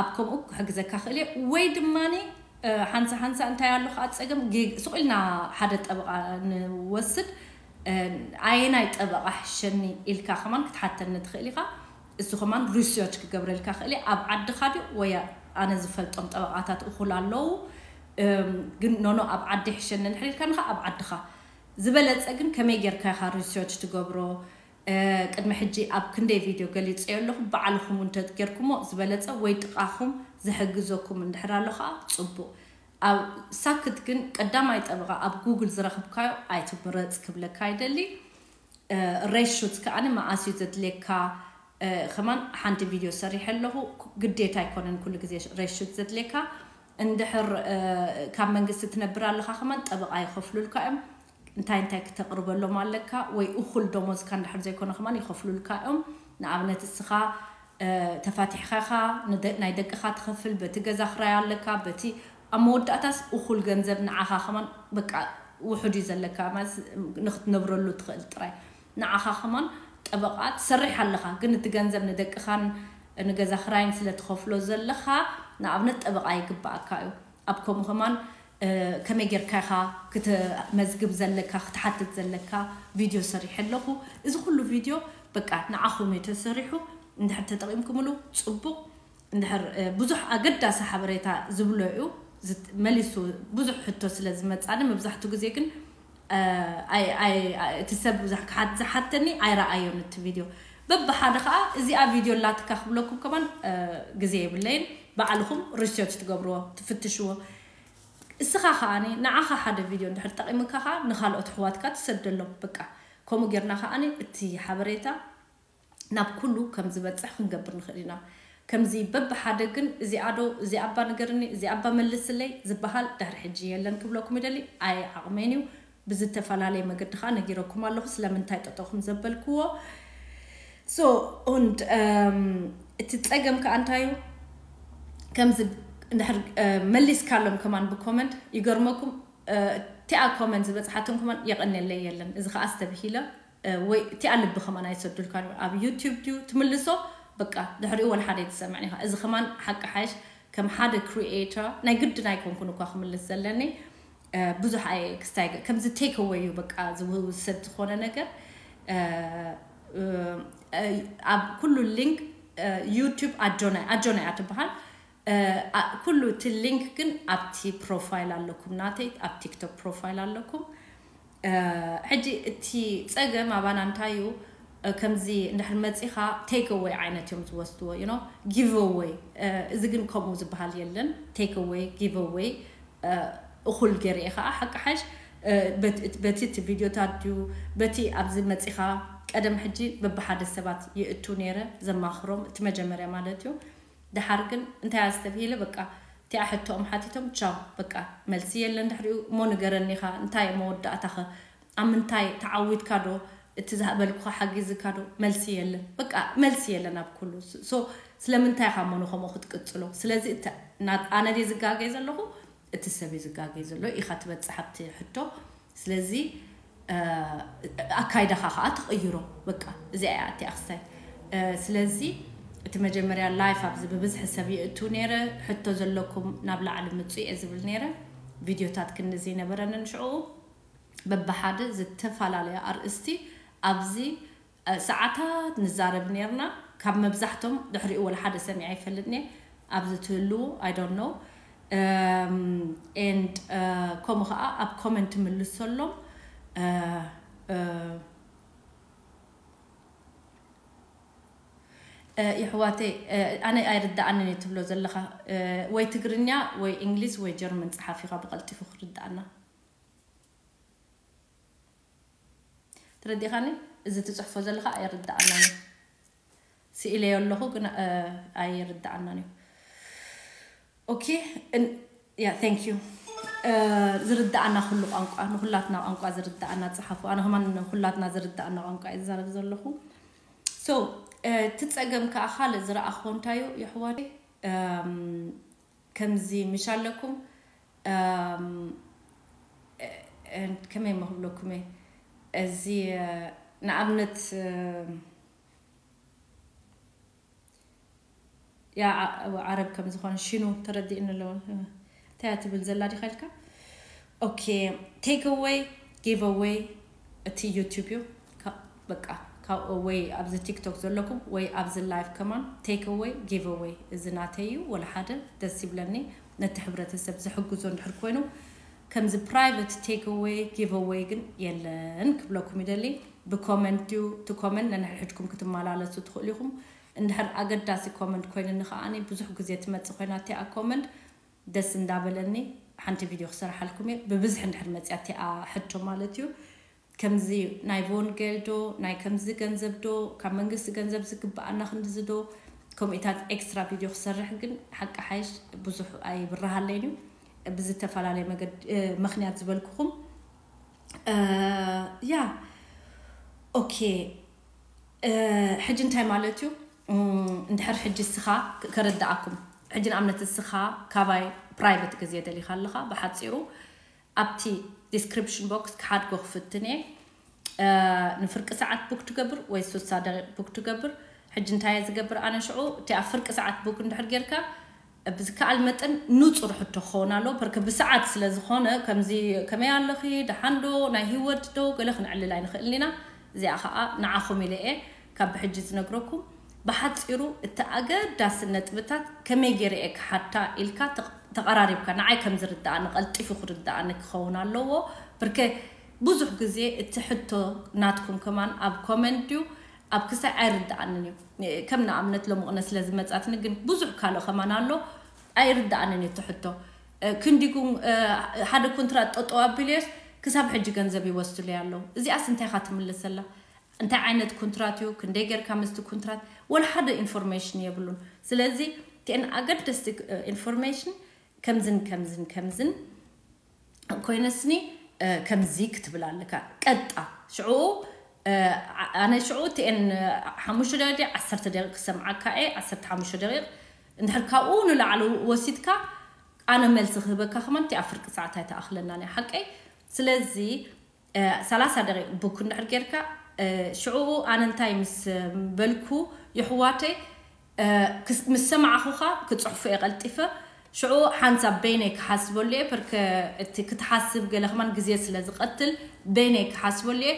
ኣብ ከምኡ ክሕግዘካ ክእል እየ። ወይ ድማ ሓንሳ ሓንሳ እንታይ ኣሎ ከዓ ፀገም ሱቅ ኢልና ሓደ ጠበቃ ንወስድ ኣየናይ ጠበቃ ሕሸኒ ኢልካ ከማን ክትሓተኒ ትኽእል ኢኻ። እሱ ከማን ሪሰርች ክገብረልካ ክእል እየ። ኣብ ዓድኻ ድዩ ወይ ኣነ ዝፈልጦም ጠበቃታት እኹል ኣለዉ ግን ኖኖ ኣብ ዓዲ ሕሸኒ እንድሕር ኢልካ ንኻ ኣብ ዓድኻ ዝበለፀ ግን ከመይ ጌርካ ኢኻ ሪሰርች ትገብሮ? ቅድሚ ሕጂ ኣብ ክንደይ ቪድዮ ገሊፀዮ ኣለኹ። ባዕልኹም እውን ተጌርኩሞ ዝበለፀ ወይ ጥቓኹም ዝሕግዘኩም እንድሕር ኣሎ ከዓ ፅቡቅ። ኣብ ሳክት ግን ቀዳማይ ጠበቃ ኣብ ጉግል ዝረኽብካዮ ኣይትምረፅ ክብለካ ይደሊ። ሬሹት ከዓኒ መዓስ እዩ ዘድልየካ? ከማን ሓንቲ ቪድዮ ሰሪሐ ኣለኹ። ግዴታ ኣይኮነን ኩሉ ግዜ ሬሹት ዘድልየካ። እንድሕር ካብ መንግስቲ ትነብር ኣለኻ ከማን ጠበቃ ይኸፍሉልካ እዮም። እንታይ እንታይ ክተቕርበሎም ኣለካ ወይ እኹል ደሞዝካ እንድሕር ዘይኮነ ከማን ይኸፍሉልካ እዮም። ንኣብነት እስኻ ተፋቲሕካ ኢኻ ናይ ደቅኻ ትኸፍል በቲ ገዛ ክራይ ኣለካ በቲ ኣብ መወዳእታስ እኹል ገንዘብ ንዓኻ ከማን በቃ ውሑድ እዩ ዘለካ ንክትነብረሉ ትኽእል ጥራይ ንዓኻ ከማን ጠበቓ ትሰርሕ ኣለኻ፣ ግን እቲ ገንዘብ ንደቅኻን ንገዛ ክራይን ስለ ትኸፍሎ ዘለኻ፣ ንኣብነት ጠበቓ ይግባኣካ እዩ። ኣብ ከምኡ ከማን፣ እ፣ ከመይ ጌርካ ኢኻ ክትመዝግብ ዘለካ፣ ክትሓትት ዘለካ ቪድዮ ሰሪሐ ኣለኹ። እዚ ኩሉ ቪድዮ በቃ ንዓኹም እዩ ተሰሪሑ። እንድሕር ተጠቒምኩምሉ ጽቡቕ፣ እንድሕር፣ እ፣ ብዙሕ ኣገዳሲ ሓበሬታ ዝብሎ እዩ። ዝት-፣ መሊሱ ብዙሕ ሕቶ ስለ ዝመጻኒ፣ መብዛሕትኡ ግዜ ግን፣ እ፣ ኣይ-፣ ኣይ-፣ ኣይ-፣ እቲ ሰብ ብዙሕ ክሓት-፣ ዝሓተኒ ኣይረኣዮን እቲ ቪድዮ። በብሓደ ከኣ እዚኣ ቪድዮ ኣላትካ ክብለኩም ከማን፣ እ፣ ግዜ የብለይን። ባዕልኹም ሪሰርች ትገብርዎ፣ ትፍትሽዎ። እስኻ ከኣኒ ንዓኻ ሓደ ቪድዮ እንድሕር ጠቒምካ ከኣ ንኻልኦት ኣሕዋትካ ትሰደሎም። በቃ ከምኡ ጌርና ከኣኒ እቲ ሓበሬታ ናብ ኩሉ ከም ዝበጽሕ ክንገብር ንኽእል ኢና። ከምዚ በብሓደ ግን እዚኣ ዶ፣ እዚኣ እባ ንገርኒ፣ እዚኣ እባ መልስለይ ዝበሃል ድሕሪ ሕጂ የለን ክብለኩም ይደሊ። ኣይ ዓቕመይን እዩ። ብዝተፈላለየ መገዲ ኸኣ ነጊረኩም ኣለኹ ስለምንታይ ጠጠው ከም ዘበልክዎ። So፣ und፣ እም፣ እቲ ጸገም ከኣ እንታይ እዩ? ከምዚ እንድሕር፣ እ፣ መሊስካሎም ከማን ብኮመንት ይገርመኩም፣ እ፣ እቲኣ ኮመንት ዝበጽሓቶም ከማን የቐንየለይ የለን። እዚ ኸኣ ኣስተብሂለ፣ እ፣ ወይ እቲኣ ልቢ ከማን ኣይሰዱልካን እዩ። ኣብ ዩቲዩብ ድዩ ትምልሶ? በቃ ድሕሪኡ ወላ ሓደ ኣይትሰምዕን ኢኻ። እዚ ከማን ሓቂ ሓይሽ ከም ሓደ ክሪኤተር ናይ ግድን ኣይኮንኩን እኳ ክምልስ ዘለኒ፣ እ፣ ብዙሕ ኣየ ክስታይ ገ-፣ ከምዚ ቴክ ኣወይ እዩ በቃ ዝውሰድ ዝኾነ ነገር። እ፣ እ፣ እ፣ ኣብ ኩሉ ሊንክ፣ እ፣ ዩቲዩብ ኣጆና፣ ኣጆና እያ ትበሃል። እ፣ ኣ-፣ ኩሉ እቲ ሊንክ ግን ኣብቲ ፕሮፋይል ኣለኩም፣ ናተይ ኣብ ቲክቶክ ፕሮፋይል ኣለኩም። እ፣ ሕጂ እቲ ጸገም ኣባና እንታይ እዩ? እ፣ ከምዚ እንድሕር መጺኻ ቴክ ኣወይ ዓይነት እዮም ዝወስድዎ፣ you know፣ ጊቭ ኣወይ። እ፣ እዚ ግን ከምኡ ዝበሃል የለን። ቴክ ኣወይ፣ ጊቭ ኣወይ፣ እ፣ እኹል ገይረ እየ ኸኣ ሓቂ ሓሽ፣ እ፣ በት-፣ በቲ እቲ ቪድዮታት ድዩ፣ በቲ ኣብዚ መጺኻ ቀደም ሕጂ በብሓደ ሰባት ይእቱ ነይረ ዘማኽሮም፣ እቲ መጀመርያ ማለት እዩ። ደሓር ግን እንታይ ኣስተብሂለ፣ በቃ እቲኣ ሕቶኦም ሓቲቶም፣ ቻው፣ በቃ መልሲ የለን ድሕሪኡ። እሞ ንገረኒ ኢኻ፣ እንታይ መወዳእታኸ? ኣብ ምንታይ ተዓዊትካ ዶ? እቲ ዝሃበልኩኻ ሓጊዝካ ዶ? መልሲ የለን፣ በቃ መልሲ የለን ኣብ ኩሉ። ሶ ስለምንታይ ኢኻ እሞ ንኸምኡ ክትቅጽሎ? ስለዚ እተ-፣ ና-፣ ኣነ ድየ ዝጋገይ ዘለኹ? እቲ ሰብ እዩ ዝጋገይ ዘሎ ኢኻ ትበጽሕ ኣብቲ ሕቶ። ስለዚ፣ እ፣ ኣካይዳኻ ኸኣ ትቕይሮ። በቃ እዚኣ እያ እቲኣ ክስታይ። እ፣ ስለዚ እቲ መጀመርያ ላይፍ ኣብዚ ብብዝሒ ሰብ ይእቱ ነይረ፣ ሕቶ ዘለኩም ናብ ላዕሊ ምጹ እየ ዝብል ነይረ። ቪድዮታት ክንዲ ዘይነበረንን ሽዑ በብሓደ ዝተፈላለየ ኣርእስቲ ኣብዚ፣ እ፣ ሰዓታት ንዛረብ ነይርና። ካብ መብዛሕቶም ድሕሪኡ ወላ ሓደ ሰሚዐ ኣይፈልጥን እየ። ኣብዚ ትህልዉ፣ I don't know። እም፣ and፣ እ፣ ከምኡ ኸኣ ኣብ ኮመንት ምልሰሎም። እ፣ እ፣ እ፣ የሕዋተይ፣ እ፣ ኣነ ኣይርድኣንን እዩ ትብሎ ዘለኻ። እ፣ ወይ ትግርኛ ወይ እንግሊዝ ወይ ጀርመን ጸሓፊኻ ብቐልጢፉ ክርድኣና። ተረዲኻኒ? እዚ ትጽሕፎ ዘለኻ ኣይርድኣናን እዩ። ስኢለዮ ኣለኹ ግን፣ እ፣ ኣይርድኣናን እዩ። ኦኬ፣ እን-፣ ያ፣ thank you። እ፣ ዝርድኣና ኩሉ ቋንቋ፣ ንኹላትና ቋንቋ ዝርድኣና ጸሓፉ። ኣነ ከማን ንኹላትና ዝርድኣና ቋንቋ እየ ዝዛረብ ዘለኹ። So፣ እ፣ እቲ ጸገም ከኣ ካልእ ዝረኣኽዎ እንታይ እዩ፣ የሕዋተይ? እም፣ ከምዚ ምሽ ኣለኩም፣ እም፣ እ፣ እ፣ ከመይ እሞ ክብለኩም እየ? እዚ፣ እ፣ ንኣብነት፣ እ፣ ያ ዓ-፣ ዓረብ ከም ዝኾነ ሽኑ ተረዲእኒ ኣለዎ። እንታይ እያ ትብል ዘላ ዲኻ ኢልካ? ኦኬ፣ ቴክ ኣወይ፣ ጊቭ ኣወይ እቲ ዩቲዩብ እዩ። ካ-፣ በቃ፣ ካብ ወይ ኣብዚ ቲክቶክ ዘለኩም ወይ ኣብዚ ላይቭ ከማን ቴክ ኣወይ፣ ጊቭ ኣወይ እዚ ናተይ እዩ። ወላ ሓደ ደስ ይብለኒ፣ ነቲ ሕብረተሰብ ዝሕግዞ እንድሕር ኮይኑ፣ ከምዚ ፕራይቨት ቴክ ኣወይ፣ ጊቭ ኣወይ ግን የለን ክብለኩም ይደሊ። ብኮመንት ድዩ፣ እቲ ኮመንት ነንሕድሕድኩም ክትመላለሱ ትኽእሉ ኢኹም። እንድሕር ኣገዳሲ ኮመንት ኮይኑኒ ከኣኒ፣ ብዙሕ ግዜ ትመጽእ ኮይና እቲኣ ኮመንት፣ ደስ እንዳበለኒ ሓንቲ ቪድዮ ክሰርሓልኩም እየ። ብብዝሒ እንድሕር መጽያ እቲኣ ሕቶ ማለት እዩ። ከምዚ ናይ ቮንጌል ዶ፣ ናይ ከምዚ ገንዘብ ዶ፣ ካብ መንግስቲ ገንዘብ ዝግብኣና ክንድዚ ዶ፣ ከምኡታት ኤክስትራ ቪድዮ ክሰርሕ ግን ሓቂ ሓይሽ ብዙሕ ኣይብርሃለይን እዩ። ብዝተፈላለየ መገድ-፣ እ፣ ምኽንያት ዝበልኩኹም። እ፣ ያ፣ ኦኬ። እ፣ ሕጂ እንታይ ማለት እዩ? እም፣ እንድሕር ሕጂ እስኻ ክ-፣ ከረድኣኩም። ሕጂ ንኣብነት እስኻ ካባይ ፕራይቨት ግዜ ደሊኻ ኣለኻ፣ ብሓጺሩ ኣብቲ ዲስክሪፕሽን ቦክስ ክሓድጎ ክፍትን እየ። ንፍርቂ ሰዓት ቡክ ትገብር ወይ ሱሳ ደቂቕ ቡክ ትገብር። ሕጂ እንታይ እየ ዝገብር ኣነ ሽዑ? እቲ ኣብ ፍርቂ ሰዓት ቡክ እንድሕር ጌርካ ብዝከኣል መጠን ንጹር ሕቶ ክኸውን ኣለዎ። በርከ ብሰዓት ስለ ዝኾነ ከምዚ ከመይ ኣለኺ፣ ደሓን ዶ፣ ናይ ህይወት ዶ፣ ገለ ክንዕልል ኣይንኽእልን ኢና። እዚኣ ኸዓ ንዓኹም ኢለ እየ ካብ ብሕጂ ዝነግረኩም። ብሓጺሩ እቲ ኣገዳሲ ነጥብታት ከመይ ገይረ እየ ክሓታ ኢልካ ተቕ- ተቐራሪብካ ንዓይ ከም ዝርድኣኒ ቀልጢፉ ክርድኣኒ ክኸውን ኣለዎ። ብርከ ብዙሕ ግዜ እቲ ሕቶ ናትኩም ከማን ኣብ ኮመንት ድዩ ኣብ ክሳይ ኣይርድኣንን እዩ። ከም ንኣብነት ሎሚ ቅነ ስለ ዝመጻትኒ ግን ብዙሕ ካልእ ከማን ኣሎ ኣይርድኣንን እዩ እቲ ሕቶ። ክንዲጉ ሓደ ኮንትራት ጠጠው ኣቢልዮስ ክሳብ ሕጂ ገንዘብ ይወስዱለይ ኣለዉ። እዚኣስ እንታይ ኢኻ ትምልሰላ? እንታይ ዓይነት ኮንትራት እዩ? ክንደይ ጌርካ ምስቲ ኮንትራት? ወላ ሓደ ኢንፎርሜሽን የብሉን። ስለዚ እቲአን ኣገደስቲ ኢንፎርሜሽን ከምዝን ከምዝን ከምዝን ኮይነስኒ ከምዚ ክትብል ኣለካ። ቀጣ ሽዑ ኣነ ሽዑ እቲአን ሓሙሽተ ደቂቕ ዓሰርተ ደቂቕ ክሰምዓካ እየ። ዓሰርተ ሓሙሽተ ደቂቕ እንድሕር ካብኡ ንላዕሊ ወሲድካ ኣነ መልሲ ክህበካ ከማን እቲ ኣብ ፍርቂ ሰዓት ኣይተኣኽለናን እያ ሓቀይ። ስለዚ ሰላሳ ደቂቕ ቡክ እንድሕር ጌርካ ሽዑኡ ኣነ እንታይ ምስ በልኩ ይሕዋተይ ምስ ሰማዕኹኻ ክፅሕፉ እየ ቀልጢፈ። ሽዑ ሓንሳብ በይነይ ክሓስበሉ እየ። ፐርከ እቲ ክትሓስብ ገለ ከማን ግዜ ስለ ዝቐትል በይነይ ክሓስበሉ እየ።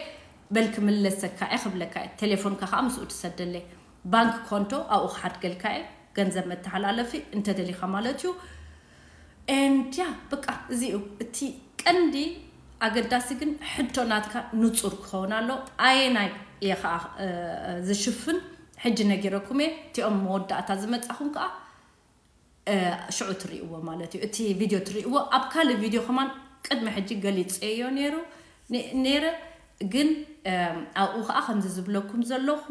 በል ክምለሰካ እየ ክብለካ እየ። ቴሌፎንካ ከዓ ምስኡ ትሰደለይ። ባንክ ኮንቶ ኣብኡ ክሓድገልካ እየ። ገንዘብ መተሓላለፊ እንተደሊኻ ማለት እዩ። And yeah በቃ እዚ እዩ እቲ ቀንዲ ኣገዳሲ። ግን ሕቶ ናትካ ንጹር ክኸውን ኣሎ። ኣየናይ እየ ከዓ ዝሽፍን? ሕጂ ነጊረኩም እየ። እቲኦም መወዳእታ ዝመጻኹም ከዓ ሽዑ ትርእይዎ ማለት እዩ። እቲ ቪድዮ ትርእይዎ ኣብ ካልእ ቪድዮ ከማን ቅድሚ ሕጂ ገሊጸዮ ነይሩ ነይረ። ግን ኣብኡ ከዓ ከምዚ ዝብለኩም ዘለኹ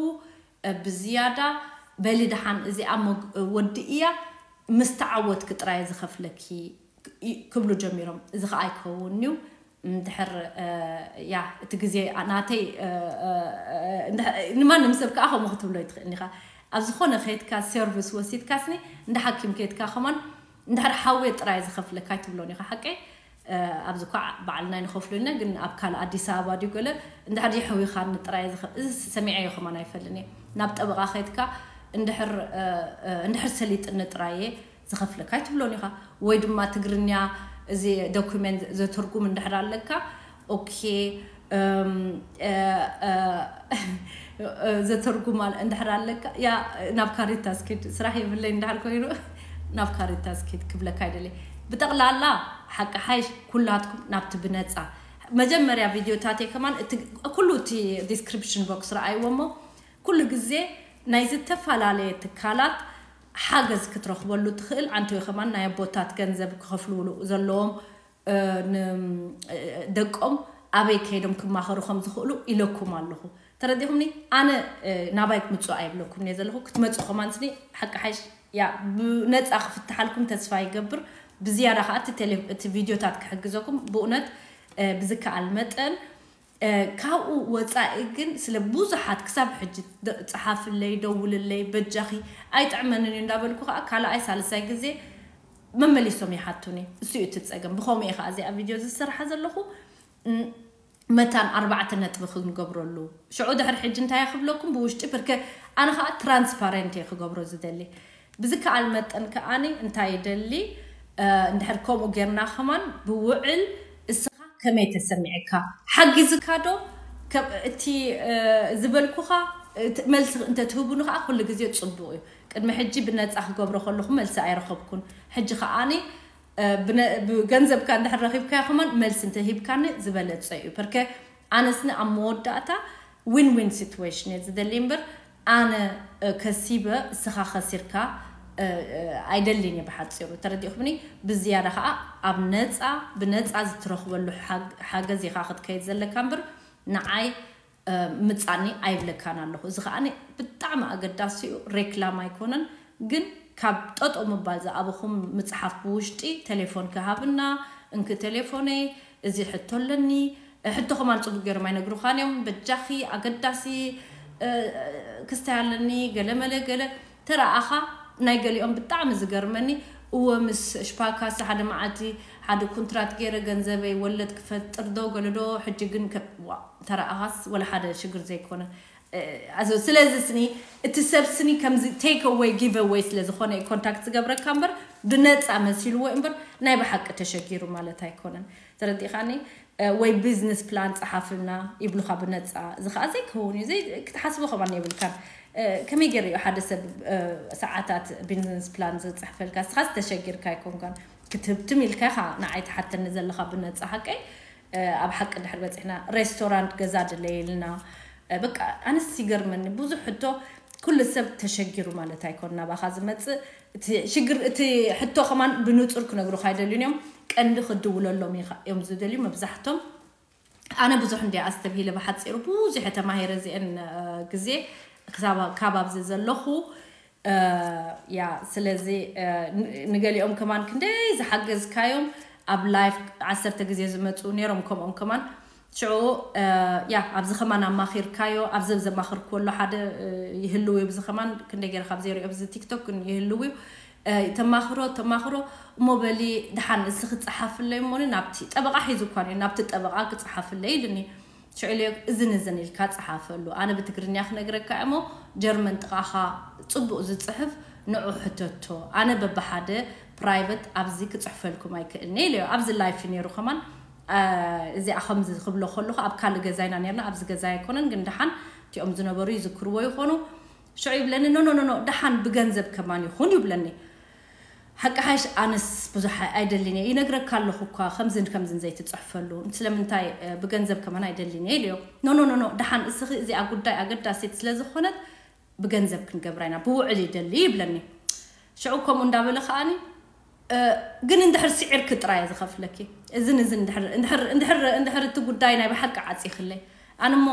ብዝያዳ በሊ ደሓን እዚኣ ወዲ እያ ምስ ተዓወትኪ ጥራይ ዝኸፍለኪ ክብሉ ጀሚሮም። እዚ ከዓ ኣይከውን እዩ። እንድሕር ያ እቲ ግዜ ናተይ ንማንም ሰብ ከዓ ከምኡ ክትብሎ ይትኽእል ኢኻ። ኣብ ዝኾነ ከይትካ ሰርቪስ ወሲድካ ስኒ እንደ ሓኪም ከይትካ ከማን እንድሕር ሓውየ ጥራይ ዝኸፍለካ ኣይትብሎን ኢኻ። ሓቀይ ኣብዚ እኳ ባዕልና ይንኸፍሉ ኢልና ግን ኣብ ካልእ ኣዲስ ኣበባ ድዩ ገለ እንድሕር የሕዊኻኒ ጥራይ እዚ ሰሚዐዮ ከማን ኣይፈልጥን እየ። ናብ ጠበቓ ከይትካ እንድሕር እንድሕር ሰሊጥኒ ጥራይ እየ ዝኸፍለካ ኣይትብሎን ኢኻ። ወይ ድማ ትግርኛ እዚ ዶኩሜንት ዘተርጉም እንድሕር ኣለካ ኦኬ ዘተርጉም እንድሕር ኣለካ ያ ናብ ካሪታስ ኪድ ስራሕ የብለይ እንድሕር ኮይኑ ናብ ካሪታስ ኪድ ክብለካ ይደሊ። ብጠቕላላ ሓቂ ሓይሽ ኩላትኩም ናብቲ ብነፃ መጀመርያ ቪድዮታተይ ከማን ኩሉ እቲ ዲስክሪፕሽን ቦክስ ረኣይዎ እሞ ኩሉ ግዜ ናይ ዝተፈላለየ ትካላት ሓገዝ ክትረኽበሉ ትኽእል። ኣንተ ወይ ከማን ናይ ኣቦታት ገንዘብ ክኸፍልሉ ዘለዎም ደቆም ኣበይ ከይዶም ክማኸሩ ከም ዝኽእሉ ኢለኩም ኣለኹ። ተረዲኹምኒ? ኣነ ናባይ ክምፅኡ ኣይብለኩም እየ ዘለኹ። ክትመፁ ከማን ስኒ ሓቂ ሓይሽ ያ ብነፃ ክፍትሓልኩም ተስፋ ይገብር። ብዝያዳ ከዓ እቲ ቪድዮታት ክሕግዘኩም ብእውነት ብዝከኣል መጠን ካብኡ ወፃኢ ግን ስለ ብዙሓት ክሳብ ሕጂ ጸሓፍለይ ደውልለይ በጃኺ ኣይጥዕመንን እዩ እንዳበልኩ ከዓ ካልኣይ ሳልሳይ ግዜ መመሊሶም ይሓቱኒ። እሱ እዩ እቲ ፀገም። ብኸምኡ እየ ከዓ እዚኣ ቪድዮ ዝሰርሓ ዘለኹ። መታን ኣርባዕተ ነጥቢ ክንገብረሉ ሽዑ ድሕሪ ሕጂ እንታይ ክብለኩም ብውሽጢ ብርከ ኣነ ከዓ ትራንስፓረንት እየ ክገብሮ ዝደሊ። ብዝከኣል መጠን ከዓኒ እንታይ ይደሊ እንድሕር ከምኡ ጌርና ከማን ብውዕል እስኻ ከመይ ተሰሚዕካ ሓጊዝካ ዶ እቲ ዝበልኩኻ መልሲ እንተትህቡኒ ከዓ ኩሉ ግዜ ፅቡቅ እዩ። ቅድሚ ሕጂ ብነፃ ክገብሮ ከለኹ መልሲ ኣይረኸብኩን። ሕጂ ከዓኒ ብገንዘብካ እንድሕር ረኺብካዮ ከማን መልሲ እንተሂብካኒ ዝበለፀ እዩ። ፐርከ ኣነስኒ ኣብ መወዳእታ ዊን ዊን ሲትዌሽን እየ ዝደሊ እምበር ኣነ ከሲበ እስኻ ከሲርካ ኣይደልን እየ። ብሓፂሩ ተረዲእኩምኒ። ብዝያዳ ከዓ ኣብ ነፃ ብነፃ ዝትረኽበሉ ሓገዝ ኢኻ ክትከይድ ዘለካ እምበር ንዓይ ምፃኒ ኣይብለካን ኣለኹ። እዚ ከዓ ብጣዕሚ ኣገዳሲ እዩ። ሬክላም ኣይኮነን ግን ካብ ጠጦ ምባል ዝኣበኹም ምፅሓፍ ብውሽጢ ቴሌፎን ክሃብና እንክ ቴሌፎነይ እዚ ሕቶ ኣለኒ ሕቶ ከማን ፅቡቅ ገይሮም ኣይነግሩኻን እዮም። በጃኺ ኣገዳሲ ክስታይ ኣለኒ ገለመለ ገለ ተረኣኻ ናይ ገሊኦም ብጣዕሚ ዝገርመኒ እወ፣ ምስ ሽፓካስ ሓደ መዓልቲ ሓደ ኩንትራት ገይረ ገንዘበይ ወለድ ክፈጥር ዶ ገለ ዶ፣ ሕጂ ግን ከ-፣ ዋ፣ ተረኣኻስ ወላ ሓደ ሽግር ዘይኮነ። እ፣ ኣዞ፣ ስለዚ ስኒ እቲ ሰብ ስኒ ከምዚ ቴክ ኣወይ ጊቭ ኣወይ ስለ ዝኾነ እዩ ኮንታክት ዝገብረካ እምበር፣ ብነፃ መሲልዎ እምበር ናይ ብሓቂ ተሸጊሩ ማለት ኣይኮነን። ተረዲኻኒ? እ፣ ወይ ቢዝነስ ፕላን ጸሓፍልና ይብሉኻ ብነጻ። እዚ ኸኣ ዘይከውን እዩ። ዘይ-፣ ክትሓስቦ ከማን የብልካን። እ፣ ከመይ ገይሩ እዩ ሓደ ሰብ፣ እ፣ ሰዓታት ቢዝነስ ፕላን ዝጽሕፈልካ? ንስኻስ ተሸጊርካ ኣይኮንካን። ክትህብትም ኢልካ ኢኻ ንዓይ ትሓተኒ ዘለኻ ብነጻ። ሓቀይ፣ እ፣ ኣብ ሓቂ ድሕር በጺሕና ሬስቶራንት ገዛ ድለየልና። እ፣ በቃ ኣነስ ይገርመኒ። ብዙሕ ሕቶ፣ ኩሉ ሰብ ተሸጊሩ ማለት ኣይኮን ናባኻ ዝመጽእ። እቲ ሽግር፣ እቲ ሕቶ ከማን ብንጹር ክነግሩኻ ኣይደልዩን እዮም። ቀንዲ ክድውለሎም ኢኻ እዮም ዝደልዩ መብዛሕቶም። ኣነ ብዙሕ እንድየ ኣስተብሂለ ብሓጺሩ፣ ብዙሕ እየ ተማሂረ እዚአን፣ እ፣ ግዜ ክሳብ፣ ካብ ኣብዚ ዘለኹ፣ እ፣ ያ፣ ስለዚ፣ እ፣ ን-፣ ንገሊኦም ከማን ክንደይ ዝሓገዝካዮም ኣብ ላይፍ ዓሰርተ ግዜ ዝመጹ ነይሮም፣ ከምኦም ከማን ሽዑ፣ እ፣ ያ፣ ኣብዚ ከማን ኣማኺርካዮ፣ ኣብዚ ዘማኽርክዎ ኣሎ ሓደ፣ እ፣ ይህልው እዩ፣ ኣብዚ ከማን ክንደይ ገይረ ካብ ዘይሪኦ ኣብዚ ቲክቶክ ግን ይህልው እዩ። እ፣ ተማኽሮ፣ ተማኽሮ፣ እሞ በሊ ደሓን እስኺ ጸሓፍለይ እሞ ናብቲ ጠበቓ ሒዙ እኳ ነይሩ፣ ናብቲ ጠበቓ ክጸሓፍለይ ኢሉኒ። ሽዑ ኢለዮ፣ እዝን እዝን ኢልካ ጸሓፈሉ። ኣነ ብትግርኛ ክነግረካ እሞ ጀርመን ጥቓኻ ጽቡቕ ዝጽሕፍ ንዑ ሕተቶ። ኣነ በብሓደ ፕራይቨት ኣብዚ ክጽሕፈልኩም ኣይክእልኒ ኢለዮ። ኣብዚ ላይፍ እዩ ነይሩ ከማን፣ እ፣ እዚኣ ከምዚ ክብሎ ከለኹ ኣብ ካልእ ገዛ ኢና ነርና፣ ኣብዚ ገዛ ኣይኮነን፣ ግን ደሓን እቲኦም ዝነበሩ ይዝክርዎ ይኾኑ። ሽዑ ይብለኒ፣ "ኖ፣ ኖ፣ ኖ፣ ኖ፣ ደሓን ብገንዘብ ከማን ይኹን" ይብለኒ። ሓቂ ሓይሽ ኣነስ ብዙሕ ኣይ-፣ ኣይደልን እየ። ይነግረካ ኣለኹ እኳ ከምዝን ከምዝን ዘይትጽሕፈሉ። ስለምንታይ፣ እ፣ ብገንዘብ ከማን ኣይደልን እየ ኢለዮ። "ኖ፣ ኖ፣ ኖ፣ ኖ፣ ደሓን እስኺ እዚኣ ጉዳይ ኣገዳሲት ስለ ዝኾነት ብገንዘብ ክንገብራ ኢና፣ ብውዕል ይደሊ" ይብለኒ። ሽዑ ከምኡ እንዳበለ ከኣኒ፣ እ፣ "ግን እንድሕር ስዒርኪ ጥራይ እየ ዝኸፍለኪ። እዝን እዝን እንድሕር፣ እንድሕር፣ እንድሕር፣ እንድሕር እቲ ጉዳይ ናይ ብሓቂ ዓጺኽለይ። ኣነ እሞ፣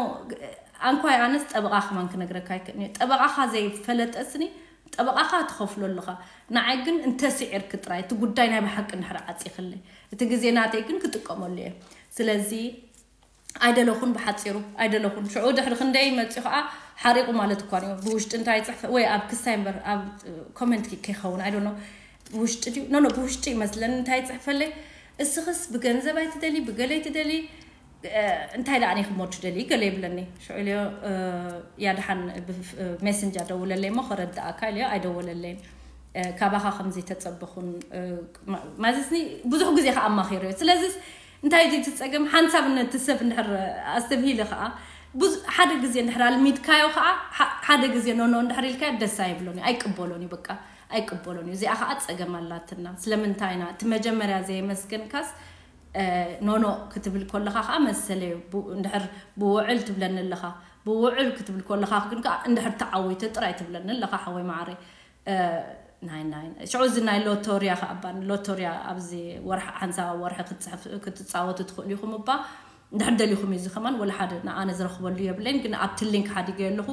ኣንኳይ ኣነስ ጠበቓ ከማን ክነግረካ ኣይክእልን እየ። ጠበቓኻ ዘይፈለጠስኒ፣ ጠበቓኻ ትኸፍሎ ኣለኻ። ንዓይ ግን እንተስዒርኪ ጥራይ፣ እቲ ጉዳይ ናይ ብሓቂ እንድሕር ዓጺኽለይ፣ እቲ ግዜ ናተይ ግን ክጥቀመሉ እየ። ስለዚ ኣይደለኹን፣ ብሓጺሩ ኣይደለኹን።" ሽዑ ድሕሪ ክንደይ መጺኡ ኸዓ ሓሪቑ ማለት እኳ እዩ። ብውሽጢ እንታይ ይጽሕፍ፣ ወይ ኣብ ክሳይ እምበር ኣብ ኮመንት ከይኸውን፣ I don't know። ብውሽጢ ድዩ? ኖ፣ ኖ፣ ብውሽጢ ይመስለኒ። እንታይ ይጽሕፈለይ? "እስኽስ ብገንዘብ ኣይትደሊ፣ ብገለ ኣይትደሊ፣ እ፣ እንታይ ደኣ ኔ ክሞ ትደሊ?" ገለ ይብለኒ። ሽዑ ኢለዮ፣ እ፣ "ያ ደሓን ብ-፣ እ፣ ሜሰንጀር ደውለለይ እሞ ከረድኣካ" ኢለዮ። ኣይደወለለይን። እ፣ "ካባኻ ከምዚ ተጸበኹን፣ እ፣ ማ-፣ ማለትኒ ብዙሕ ግዜ ከኣ ኣማኺረዮ። ስለዚስ እንታይ እዩ እቲ ጸገም? ሓንሳብ ነቲ ሰብ እንድሕር ኣስተብሂለ ከኣ፣ ብዙ-፣ ሓደ ግዜ እንድሕር ኣልሚድካዮ ከኣ፣ ሓ-፣ ሓደ ግዜ ኖ፣ ኖ እንድሕር ኢልካዮ ደስ ኣይብሎን እዩ፣ ኣይቅበሎን እዩ፣ በቃ ኣይቅበሎን እዩ። እዚኣ ከኣ ጸገም ኣላትና። ስለምንታይ ኢና እቲ መጀመርያ ዘየመስገንካስ፣ እ፣ ኖ፣ ኖ ክትብል ከለኻ ከኣ መሰለዩ። ቡ-፣ እንድሕር ብውዕል ትብለኒ ኣለኻ፣ ብውዕል ክትብል ከለኻ ግን ከኣ እንድሕር ተዓዊተ ጥራይ ትብለኒ ኣለኻ፣ ሓወይ መዓረይ። እ፣ ናይ፣ ናይ፣ ሽዑ እዚ ናይ ሎቶርያ ከኣ እባ፣ ሎቶርያ ኣብዚ ወርሒ፣ ሓንሳብ ኣብ ወርሒ ክትጽሕፍ-፣ ክትጻወቱ ትኽእሉ ኢኹም እባ። እንድሕር ደሊኹም እዩ፣ እዚ ከማን ወላ ሓደ ንኣነ ዝረኽበሉ የብለይን፣ ግን ኣብቲ ሊንክ ሓዲገ ኣለኹ።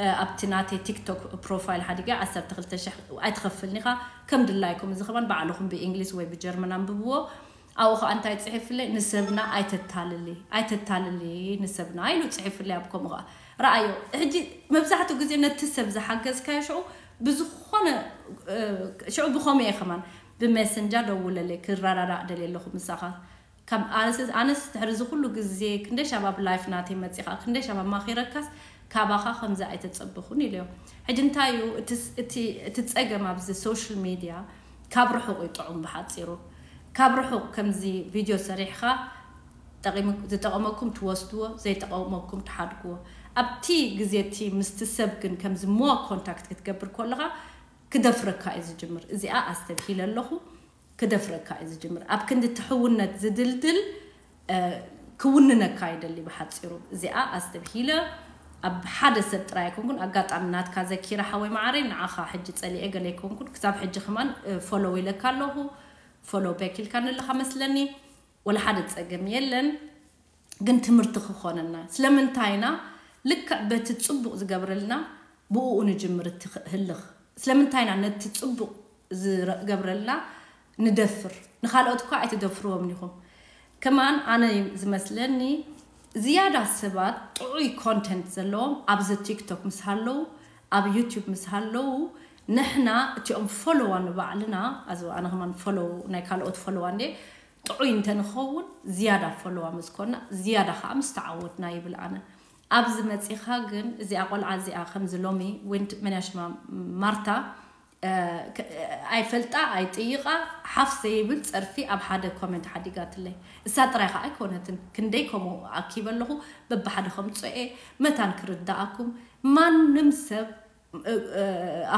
እ፣ ኣብቲ ናተይ ቲክቶክ ፕሮፋይል ሓዲገ፣ ዓሰርተ ክልተ ሽሕ ኣይትኸፍልን ኢኻ፣ ከም ድላይኩም። እዚ ከማን ባዕልኹም ብእንግሊዝ ወይ ብጀርመን ኣንብብዎ። ኣብኡ ኸኣ እንታይ ጽሒፍለይ? "ንሰብና ኣይተታልሊ፣ ኣይተታልሊ ንሰብና" ኢሉ ጽሒፍለይ። ኣብ ከምኡ ኸኣ ረኣዮ። ሕጂ መብዛሕትኡ ግዜ ነቲ ሰብ ዝሓገዝካዮ ሽዑ ብዝኾነ፣ እ፣ ሽዑ ብኸምኡ እየ ከማን ብሜሰንጀር ደውለለይ፣ ክረዳዳእ ደልየ ኣለኹ ምሳኻ። ካብ ኣነስ፣ ኣነስ ድሕሪ እዚ ኩሉ ግዜ ክንደይ ሻብ ኣብ ላይፍ ናተይ መጺኻ፣ ክንደይ ሻብ ኣማኺረካስ ካባኻ ከምዚ ኣይተጸበኹን ኢለዮ። ሕጂ እንታይ እዩ እቲ ስ-፣ እቲ፣ እቲ ጸገም ኣብዚ ሶሻል ሚድያ ካብ ርሑቕ እዩ ጥዑም ብሓጺሩ። ካብ ርሑቕ ከምዚ ቪድዮ ሰሪሕኻ ጠቒሙ-፣ ዝጠቐመኩም ትወስድዎ፣ ዘይጠቐመኩም ትሓድግዎ። ኣብቲ ግዜ እቲ ምስቲ ሰብ ግን ከምዚ ሞር ኮንታክት ክትገብር ከለኻ ክደፍረካ እዩ ዝጅምር። እዚኣ ኣስተብሂለ ኣለኹ፣ ክደፍረካ እዩ ዝጅምር። ኣብ ክንዲ እቲ ሕውነት ዝድልድል፣ እ፣ ክውንነካ ይደሊ ብሓጺሩ። እዚኣ ኣስተብሂለ ኣብ ሓደ ሰብ ጥራይ ኣይኮንኩን፣ ኣጋጣሚ ናትካ ዘኪረ ሓወይ መዓረይ፣ ንዓኻ ሕጂ ጸሊኤ ገለ ኣይኮንኩን፣ ክሳብ ሕጂ ከማን፣ እ፣ ፎሎው ኢለካ ኣለኹ፣ ፎሎው ባክ ኢልካኒ ኣለኻ መስለኒ። ወላ ሓደ ጸገም የለን፣ ግን ትምህርቲ ክኾነና። ስለምንታይ ኢና ልክዕ በቲ ጽቡቕ ዝገብረልና ብእኡ ንጅምር እቲ ክ-፣ ህልኽ? ስለምንታይ ኢና ነቲ ጽቡቕ ዝረ-፣ ገብረልና ንደፍር? ንኻልኦት እኳ ኣይትደፍርዎም ኢኹም። ከማን ኣነ ዝመስለኒ ዝያዳ ሰባት ጥዑይ ኮንተንት ዘለዎም ኣብዚ ቲክቶክ ምስ ሃለዉ፣ ኣብ ዩቲዩብ ምስ ሃለዉ፣ ንሕና እቲኦም ፎሎዋ ንባዕልና ኣዚ ኣነ ከማን ፎሎው ናይ ካልኦት ፎሎዋ እንዴ ጥዑይ እንተንኸውን ዝያዳ ፎሎዋ ምስ ኮና ዝያዳ ከዓ ምስ ተዓወትና ይብል ኣነ። ኣብዚ መፂኻ ግን እዚኣ ቆልዓ እዚኣ ከምዚ ሎሚ ዊንድ መናሽማ ማርታ ኣይፈልጣ ኣይጥይቓ ሓፍ ዘይብል ፀርፊ ኣብ ሓደ ኮመንት ሓዲጋትለይ። እሳ ጥራይ ከዓ ኣይኮነትን፣ ክንደይ ከምኡ ኣኪበ ኣለኹ። በብሓደ ከምፅኦ እየ መታን ክርዳኣኩም። ማንም ሰብ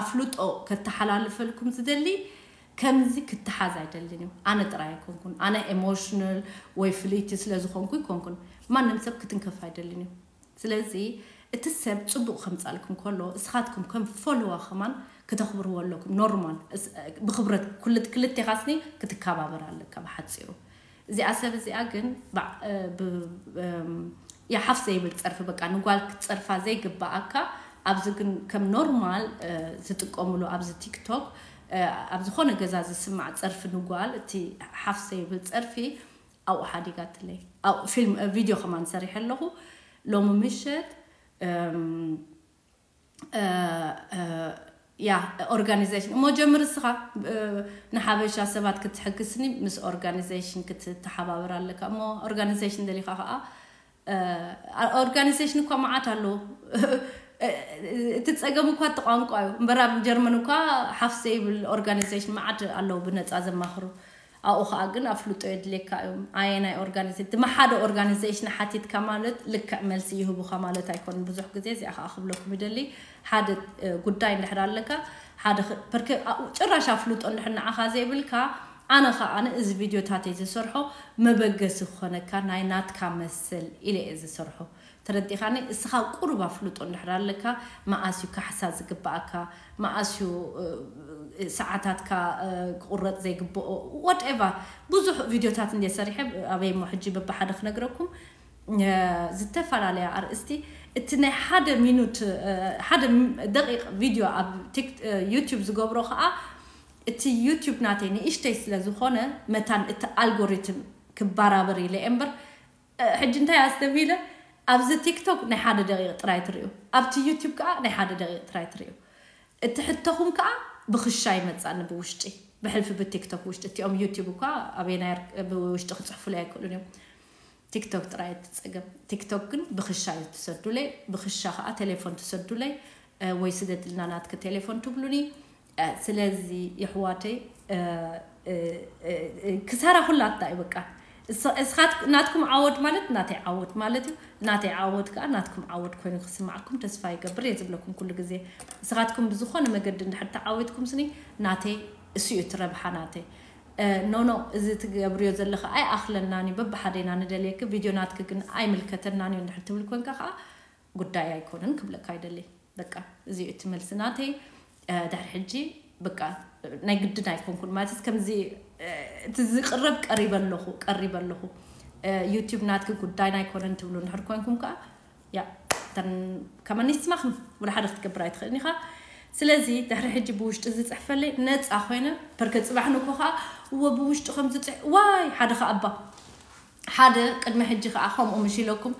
ኣፍልጦ ከተሓላልፈልኩም ዝደሊ ከምዚ ክትሓዝ ኣይደልን እዩ። ኣነ ጥራይ ኣይኮንኩን፣ ኣነ ኤሞሽናል ወይ ፍልይቲ ስለ ዝኾንኩ ኣይኮንኩን። ማንም ሰብ ክትንከፍ ኣይደልን እዩ። ስለዚ እቲ ሰብ ፅቡቕ ከምፃልኩም ከሎ እስኻትኩም ከም ፎሎዋ ከማን ክተኽብርዎ ኣለኩም። ኖርማል ብክብረት ክልቴኻስኒ ክትከባበር ኣለካ ብሓፂሩ። እዚኣ ሰብ እዚኣ ግን የሓፍ ዘይብል ፀርፊ በቃ ንጓል ክትፀርፋ ዘይግባኣካ። ኣብዚ ግን ከም ኖርማል ዝጥቀምሉ ኣብዚ ቲክቶክ ኣብ ዝኾነ ገዛ ዝስማዕ ፀርፊ ንጓል እቲ ሓፍ ዘይብል ፀርፊ ኣብኡ ሓዲጋትለይ። ፊልም ቪድዮ ከማን ሰሪሐ ኣለኹ ሎሚ ምሸት። ያ ኦርጋኒዜሽን እሞ ጀምር እስኻ ንሓበሻ ሰባት ክትሕግስኒ ምስ ኦርጋኒዜሽን ክትተሓባበር ኣለካ እሞ ኦርጋኒዜሽን ደሊካ ከዓ ኦርጋኒዜሽን እኳ መዓት ኣለዎ። እቲ ፀገም እኳ እቲ ቋንቋ እዩ እምበር ኣብ ጀርመን እኳ ሓፍ ዘይብል ኦርጋኒዜሽን መዓት ኣለዉ ብነፃ ዘማኽሩ። ኣብኡ ከዓ ግን ኣፍልጦ የድልየካ እዩ። ኣየናይ ኦርጋኒዜሽን እቲ መሓደ ኦርጋኒዜሽን ሓቲትካ ማለት ልክዕ መልሲ ይህቡካ ማለት ኣይኮን። ብዙሕ ግዜ እዚኣ ከዓ ክብለኩም ይደሊ ሓደ ጉዳይ እንድሕር ኣለካ ሓደ ጭራሽ ኣፍልጦ እንድሕር ንዓኻ ዘይብልካ ኣነ ከዓ እዚ ቪድዮታተይ ዝሰርሖ መበገሲ ክኾነካ ናይ ናትካ መስል ኢለ እየ ዝሰርሖ። ተረዲኻኒ? እስኻ ቁሩብ ኣፍልጦ እንድሕር ኣለካ መኣስ እዩ ካሕሳ ዝግባኣካ መኣስ እዩ ሰዓታትካ ክቁረፅ ዘይግብኦ ወትኤቨር። ብዙሕ ቪድዮታት እንደ ሰሪሐ ኣበይ እሞ ሕጂ በብሓደ ክነግረኩም ዝተፈላለያ ኣርእስቲ። እቲ ናይ ሓደ ሚኑት ሓደ ደቂቕ ቪድዮ ኣብ ዩቱብ ዝገብሮ ከዓ እቲ ዩቱብ ናተይ ንእሽተይ ስለ ዝኾነ መታን እቲ ኣልጎሪትም ክባራበር ኢለ እየ እምበር ሕጂ እንታይ ኣስተብሂለ ኣብዚ ቲክቶክ ናይ ሓደ ደቂቕ ጥራይ ትርእዩ ኣብቲ ዩቱብ ከዓ ናይ ሓደ ደቂቕ ጥራይ ትርእዩ። እቲ ሕቶኹም ከዓ ብክሻ ይመፃኒ ብውሽጢ ብሕልፊ ብቲክቶክ ውሽጢ እቲኦም ዩቱብ እኳ ኣበናይ ብውሽጢ ክፅሕፉለይ ኣይክእሉን እዮም። ቲክቶክ ጥራይ ትፀገም። ቲክቶክ ግን ብክሻ እዩ ትሰዱለይ ብክሻ ከዓ ቴሌፎን ትሰዱለይ ወይ ስደድልና ናትክ ቴሌፎን ትብሉኒ። ስለዚ የሕዋተይ ክሳራ ኩላታ እዩ በቃ። እስኻት ናትኩም ዓወት ማለት ናተይ ዓወት ማለት እዩ። ናተይ ዓወት ከዓ ናትኩም ዓወት ኮይኑ ክስማዕኩም ተስፋ ይገብር እየ ዝብለኩም ኩሉ ግዜ። ንስኻትኩም ብዝኾነ መገዲ እንድሕር ተዓዊትኩም ስኒ ናተይ እሱ እዩ ትረብሓ ናተይ። ኖኖ እዚ ትገብርዮ ዘለኻ ኣይኣኽለናን እዩ በብሓደና ንደልየኪ ቪድዮ ናትኪ ግን ኣይምልከተናን እዩ እንድሕር ትብል ኮንካ ከዓ ጉዳይ ኣይኮነን ክብለካ ኣይደሊ። በቃ እዚ እቲ መልሲ ናተይ። ድሕሪ ሕጂ በቃ ናይ ግድን ኣይኮንኩን ማለት ከምዚ እቲ ዝቅረብ ቀሪበ ኣለኹ ቀሪበ ኣለኹ። ዩቲብ ናትኪ ጉዳይና ኣይኮነን ትብሉ እንድሕር ኮንኩም ከዓ ያ ተን ከመን ይስማኽም ወላ ሓደ ክትገብር ኣይትኽእልን ኢኻ። ስለዚ ድሕሪ ሕጂ ብውሽጢ ዝፅሕፈለይ ነፃ ኮይነ ፐርከ ፅባሕ ንኮ ከዓ እዎ ብውሽጢ ከም ዝፅሕ ዋይ ሓደ ከዓ እባ ሓደ ቅድሚ ሕጂ ከዓ ከምኡ ምሽ ኢለኩም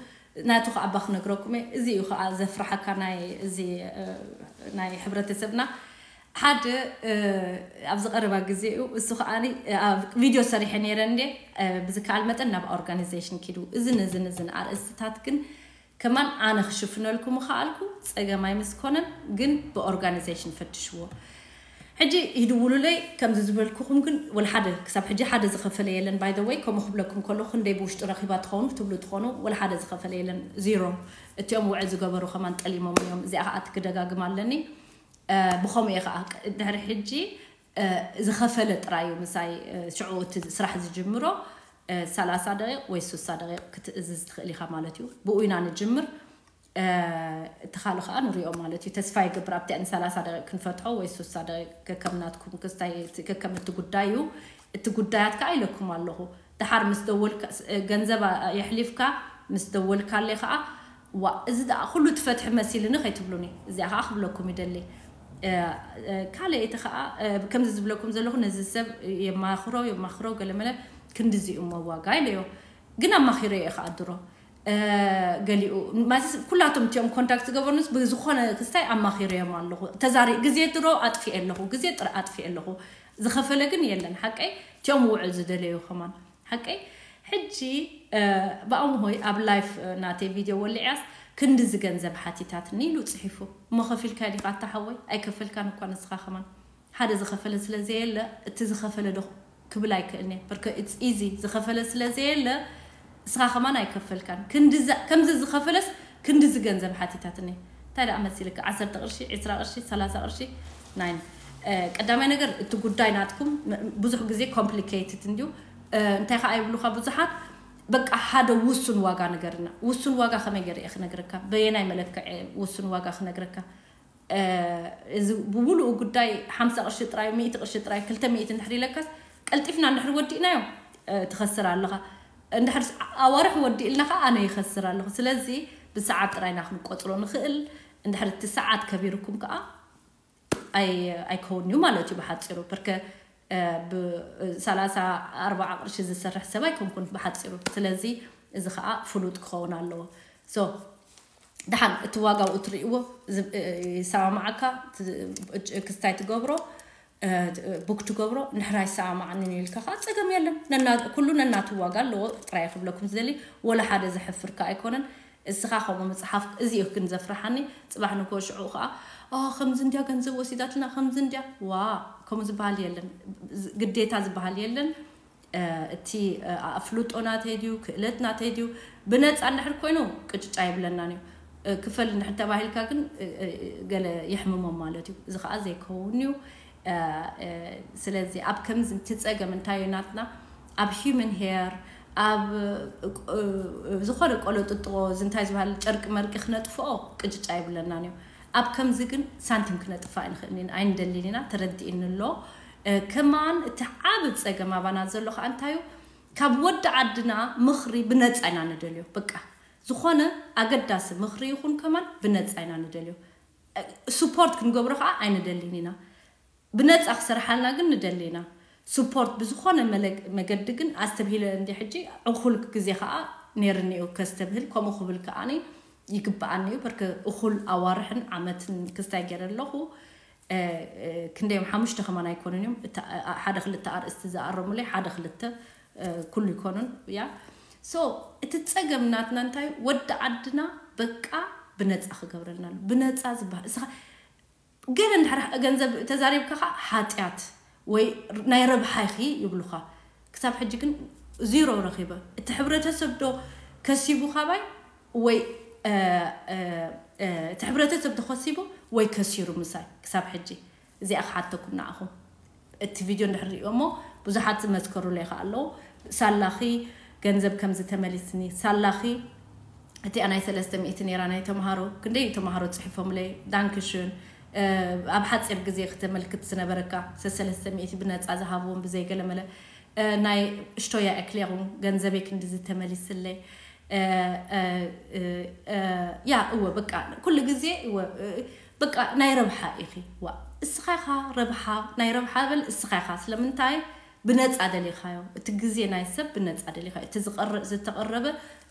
ናቱ ከዓ እባ ክነግረኩም እየ። እዚ እዩ ከዓ ዘፍርሓካ ናይ እዚ ናይ ሕብረተሰብና ሓደ ኣብዚ ቀረባ ግዜ እዩ እሱ ከዓ ቪድዮ ሰሪሐ ነይረ እንዴ ብዝከኣል መጠን ናብ ኦርጋኒዜሽን ኪዱ እዝን እዝን እዝን ኣርእስትታት ግን ከማን ኣነ ክሽፍነልኩም ከኣልኩ ፀገም ኣይምስኮነን ግን ብኦርጋኒዜሽን ፈትሽዎ። ሕጂ ይድውሉለይ ከምዚ ዝበልኩኹም ግን ወላ ሓደ ክሳብ ሕጂ ሓደ ዝኸፈለ የለን። ባይ ዘ ወይ ከምኡ ክብለኩም ከለኹ ክንደይ ብውሽጢ ረኺባ ትኸውን ክትብሉ ትኾኑ ወላ ሓደ ዝኸፈለ የለን። ዚሮ። እቲኦም ውዕ ዝገበሩ ከማን ጠሊሞም እዮም። እዚኣ ከዓ ክደጋግም ኣለኒ። ብኸምኡ እየ ከዓ ድሕሪ ሕጂ ዝኸፈለ ጥራይ እዩ ምሳይ ሽዑ እቲ ስራሕ ዝጅምሮ። ሰላሳ ደቂቕ ወይ ሱሳ ደቂቕ ክትእዝዝ ትኽእል ኢኻ ማለት እዩ። ብኡ ኢና ንጅምር። እቲ ካልእ ከዓ ንሪኦ ማለት እዩ። ተስፋ ይገብር ኣብቲ ን ሰላሳ ደቂቕ ክንፈትሖ ወይ ሱሳ ደቂቕ ከከም ናትኩም ክስታይ ከከም እቲ ጉዳይ እዩ። እቲ ጉዳያት ከዓ ኢለኩም ኣለኹ። ደሓር ምስ ደወልካ ገንዘብ የሕሊፍካ ምስ ደወልካለይ ከዓ ዋ እዚ ደኣ ኩሉ ትፈትሒ መሲልኒ ከይትብሉኒ። እዚኣ ከዓ ክብለኩም ይደሊ። ካልእ እቲ ከዓ ከምዚ ዝብለኩም ዘለኹ ነዚ ሰብ የማኽሮ የማኽሮ ገለመለ ክንድዚ እሞ ዋጋ ኢለዮ። ግን ኣማኺረ እየ ከዓ ድሮ ገሊኡ ማለት ኩላቶም እቲኦም ኮንታክት ዝገበሩንስ ብዝኾነ ክስታይ ኣማኺረዮም ኣለኹ። ተዛሪ ግዜ ድሮ ኣጥፊኤ ኣለኹ፣ ግዜ ጥረ ኣጥፊኤ ኣለኹ። ዝኸፈለ ግን የለን። ሓቀይ እቲኦም ውዕል ዝደለዩ ከማን ሓቀይ ሕጂ ብኣሙ ሆይ ኣብ ላይፍ ናተይ ቪድዮ ወሊዕያስ ክንዲ ዝገንዘብ ሓቲታትኒ ኢሉ ጽሒፉ። እሞ ከፊልካ ዲኻ ኣታ ሓወይ? ኣይከፈልካን እኳ ንስኻ ከማን። ሓደ ዝኸፈለ ስለ ዘየለ እቲ ዝኸፈለ ዶ ክብል ኣይክእልኒ። በርከ ኢትስ ኢዚ ዝኸፈለ ስለ ዘየለ እስኻ ከማን ኣይከፈልካን። ክንዲ ከምዚ ዝኸፈለስ ክንዲ ዝገንዘብ ሓቲታትኒ። እንታይ ደኣ መሲልካ ዓሰርተ ቅርሺ፣ ዕስራ ቅርሺ፣ ሰላሳ ቅርሺ? ናይ ቀዳማይ ነገር እቲ ጉዳይ ናትኩም ብዙሕ ግዜ ኮምፕሊኬትድ እንድዩ። እንታይ ከዓ ይብሉካ ብዙሓት በቃ ሓደ ውሱን ዋጋ ነገርና። ውሱን ዋጋ ከመይ ገይረ እየ ክነግረካ? በየናይ መለክዐ ውሱን ዋጋ ክነግረካ? እዚ ብሙሉኡ ጉዳይ ሓምሳ ቅርሺ ጥራይ፣ ሚእቲ ቅርሺ ጥራይ፣ ክልተ ሚእቲ እንድሕር ኢለካስ ቀልጢፍና እንድሕር ወዲእናዮ ትኸስር ኣለኻ። እንድሕር ኣዋርሕ ወዲእልና ከዓ ኣነ ይኸስር ኣለኹ። ስለዚ ብሰዓት ጥራይና ክንቆፅሮ ንኽእል። እንድሕር እቲ ሰዓት ከቢርኩም ከዓ ኣይከውን እዩ ማለት እዩ ብሓፂሩ። ብርከ ብሰላሳ ኣርባዓ ቅርሺ ዝሰርሕ ሰብ ኣይኮንኩን ብሓፂሩ። ስለዚ እዚ ከዓ ፍሉጥ ክኸውን ኣለዎ። ሶ ደሓን እቲ ዋጋው እትርእይዎ ይሰማማዓካ፣ ክስታይ ትገብሮ፣ ቡክ ትገብሮ። እንድሕር ኣይሰማማዓንን ኢልካ ከዓ ፀገም የለን። ኩሉ ነናቱ ዋጋ ኣለዎ ጥራይ ክብለኩም ዝደሊ። ወላ ሓደ ዘሕፍርካ ኣይኮነን። እስኻ ከምኡ ምፅሓፍ እዚ እዩ ግን ዘፍርሓኒ። ፅባሕ ንግሆ ሽዑ ከዓ ከምዚ እንድያ ገንዘብ ወሲዳትና ከምዚ እንድያ ዋ ከምኡ ዝበሃል የለን። ግዴታ ዝበሃል የለን። እቲ ኣፍልጦ ናተይ ድዩ ክእለት ናተይ ድዩ ብነፃ እንድሕር ኮይኑ ቅጭጫ ይብለናን እዩ። ክፈል እንድሕር ተባሂልካ ግን ገለ የሕምሞም ማለት እዩ። እዚ ከዓ ዘይከውን እዩ። ስለዚ ኣብ ከምዚ እቲ ፀገም እንታይ እዩ ናትና ኣብ ሂውመን ሄር ኣብ ዝኾነ ቆሎ ጥጥቆ እዚ እንታይ ዝበሃል ጨርቂ መርቂ ክነጥፍኦ ቅጭጫ ይብለናን እዩ። ኣብ ከምዚ ግን ሳንቲም ክነጥፋ ኣይንኽእልን ኢና፣ ኣይንደልን ኢና። ተረዲእኒ ኣሎ። ከማን እቲ ዓብ ፀገም ኣባና ዘሎ ከዓ እንታይ እዩ? ካብ ወዲ ዓድና ምኽሪ ብነፃ ኢና ንደልዮ። በቃ ዝኾነ ኣገዳሲ ምኽሪ ይኹን ከማን ብነፃ ኢና ንደልዮ። ስፖርት ክንገብሮ ከዓ ኣይንደልን ኢና። ብነፃ ክሰርሓልና ግን ንደሊ ኢና። ስፖርት ብዝኾነ መገዲ ግን ኣስተብሂለ እንዲ ሕጂ ዕኹል ግዜ ከዓ ነይርኒ እዩ ከስተብህል። ከምኡ ክብል ከዓኒ ይግብኣኒ እዩ። በርከ እኹል ኣዋርሕን ዓመትን ክስታይ ገይረ ኣለኹ። ክንደዮም ሓሙሽተ ከማን ኣይኮኑን እዮም። ሓደ ክልተ ኣርእስቲ ዝኣረሙለይ ሓደ ክልተ ኩሉ ይኮኑን እያ። ሶ እቲ ፀገም ናትና እንታይ ወዲ ዓድና በቃ ብነፃ ክገብረልና ኣሎ። ብነፃ ዝበሃል ገለ እንድሕር ገንዘብ ተዛሪብካ ከዓ ሓጢኣት ወይ ናይ ረብሓ ኢኺ ይብሉኻ። ክሳብ ሕጂ ግን ዚሮ ረኺበ። እቲ ሕብረተሰብ ዶ ከሲቡ ካባይ ወይ እቲ ሕብረተሰብ ዶ ከሲቡ ወይ ከሲሩ ምሳይ ክሳብ ሕጂ እዚኣ ክሓተኩም ንዓኹም። እቲ ቪድዮ እንድሕር ሪእዮሞ ብዙሓት ዝመስከሩለይ ከዓ ኣለዉ። ሳላኺ ገንዘብ ከም ዝተመሊስኒ ሳላኺ እቲኣ ናይ ሰለስተ ሚእቲ ነይራ ናይ ተምሃሮ ክንደይ ተምሃሮ ፅሒፎምለይ ዳንክሽን። ኣብ ሓፂር ግዜ ክተመልክት ዝነበረካ ሰሰለስተ ሚእቲ ብነፃ ዝሃብዎም ብዘይገለመለ ናይ እሽቶያ ኤክሌሩን ገንዘበይ ክንዲ ዝተመሊስለይ። ያ እወ በቃ ኩሉ ግዜ እወ በቃ ናይ ረብሓ ኢኺ ዋ እስኻ ኢኻ ረብሓ ናይ ረብሓ በል እስኻ ኢኻ ስለምንታይ ብነፃ ደሊኻዮ እቲ ግዜ ናይ ሰብ ብነፃ ደሊኻዮ እቲ ዝተቐረበ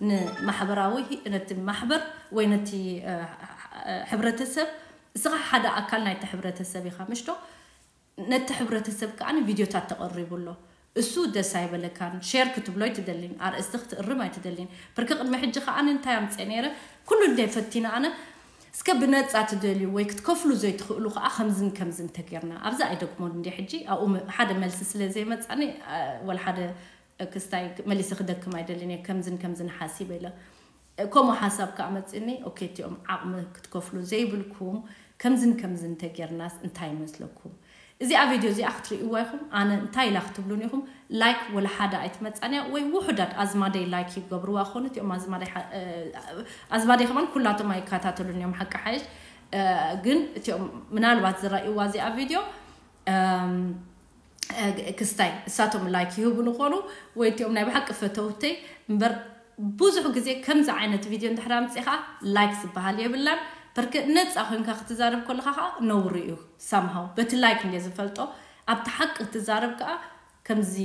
ንማሕበራዊ ነቲ ማሕበር ወይ ነቲ ሕብረተሰብ እስኻ ሓደ ኣካል ናይቲ ሕብረተሰብ ኢኻ ምሽቶ ነቲ ሕብረተሰብ ከዓ ቪድዮታት ተቐሪቡ ኣሎ እሱ ደስ ኣይበለካን ሼር ክትብሎ ኣይትደልን ኣርእስቲ ክትእርም ኣይትደልን ብርክ ቅድሚ ሕጂ ከዓ እንታይ ኣምፀ ነይረ ኩሉ እንደ ፈቲና ኣነ እስከ ብነፃ ትደልዩ ወይ ክትከፍሉ ዘይትኽእሉ ከዓ ከምዝን ከምዝን ተጌርና ኣብዚ ኣይደግሞን እንዲ ሕጂ ኣብኡ ሓደ መልሲ ስለ ዘይመፃኒ ወላ ሓደ ክስታይ መሊሰ ክደክም ኣይደልን እየ ከምዝን ከምዝን ሓሲበ ኢለ ከምኡ ሓሳብ ከዓ መፅኒ ኦኬ እቲኦም ዓቕሚ ክትከፍሉ ዘይብልኩም ከምዝን ከምዝን ተጌርናስ እንታይ ይመስለኩም እዚኣ ቪድዮ እዚኣ ክትርእይዋ ኢኹም ኣነ እንታይ ኢላ ክትብሉን ኢኹም ላይክ ወላ ሓደ ኣይትመፃንያ ወይ ውሑዳት ኣዝማደይ ላይክ ይገብርዋ ክኾኑ እቲኦም ኣዝማደይ ኣዝማደይ ከማን ኩላቶም ኣይከታተሉን እዮም ሓቂ ሓይሽ ግን እቲኦም ምናልባት ዝረእይዋ እዚኣ ቪድዮ ክስታይ እሳቶም ላይክ ይህቡ ንኾኑ ወይ እቲኦም ናይ ብሓቂ ፈተውተይ እምበር ብዙሕ ግዜ ከምዚ ዓይነት ቪድዮ እንድሕር ኣምፅኻ ላይክ ዝበሃል የብላን በርክ ነፃ ኮንካ ክትዛረብ ከለካ ከዓ ነውሪ እዩ ሳምሃው በቲ ላይክ እንደ ዝፈልጦ ኣብቲ ሓቂ ክትዛረብ ከዓ ከምዚ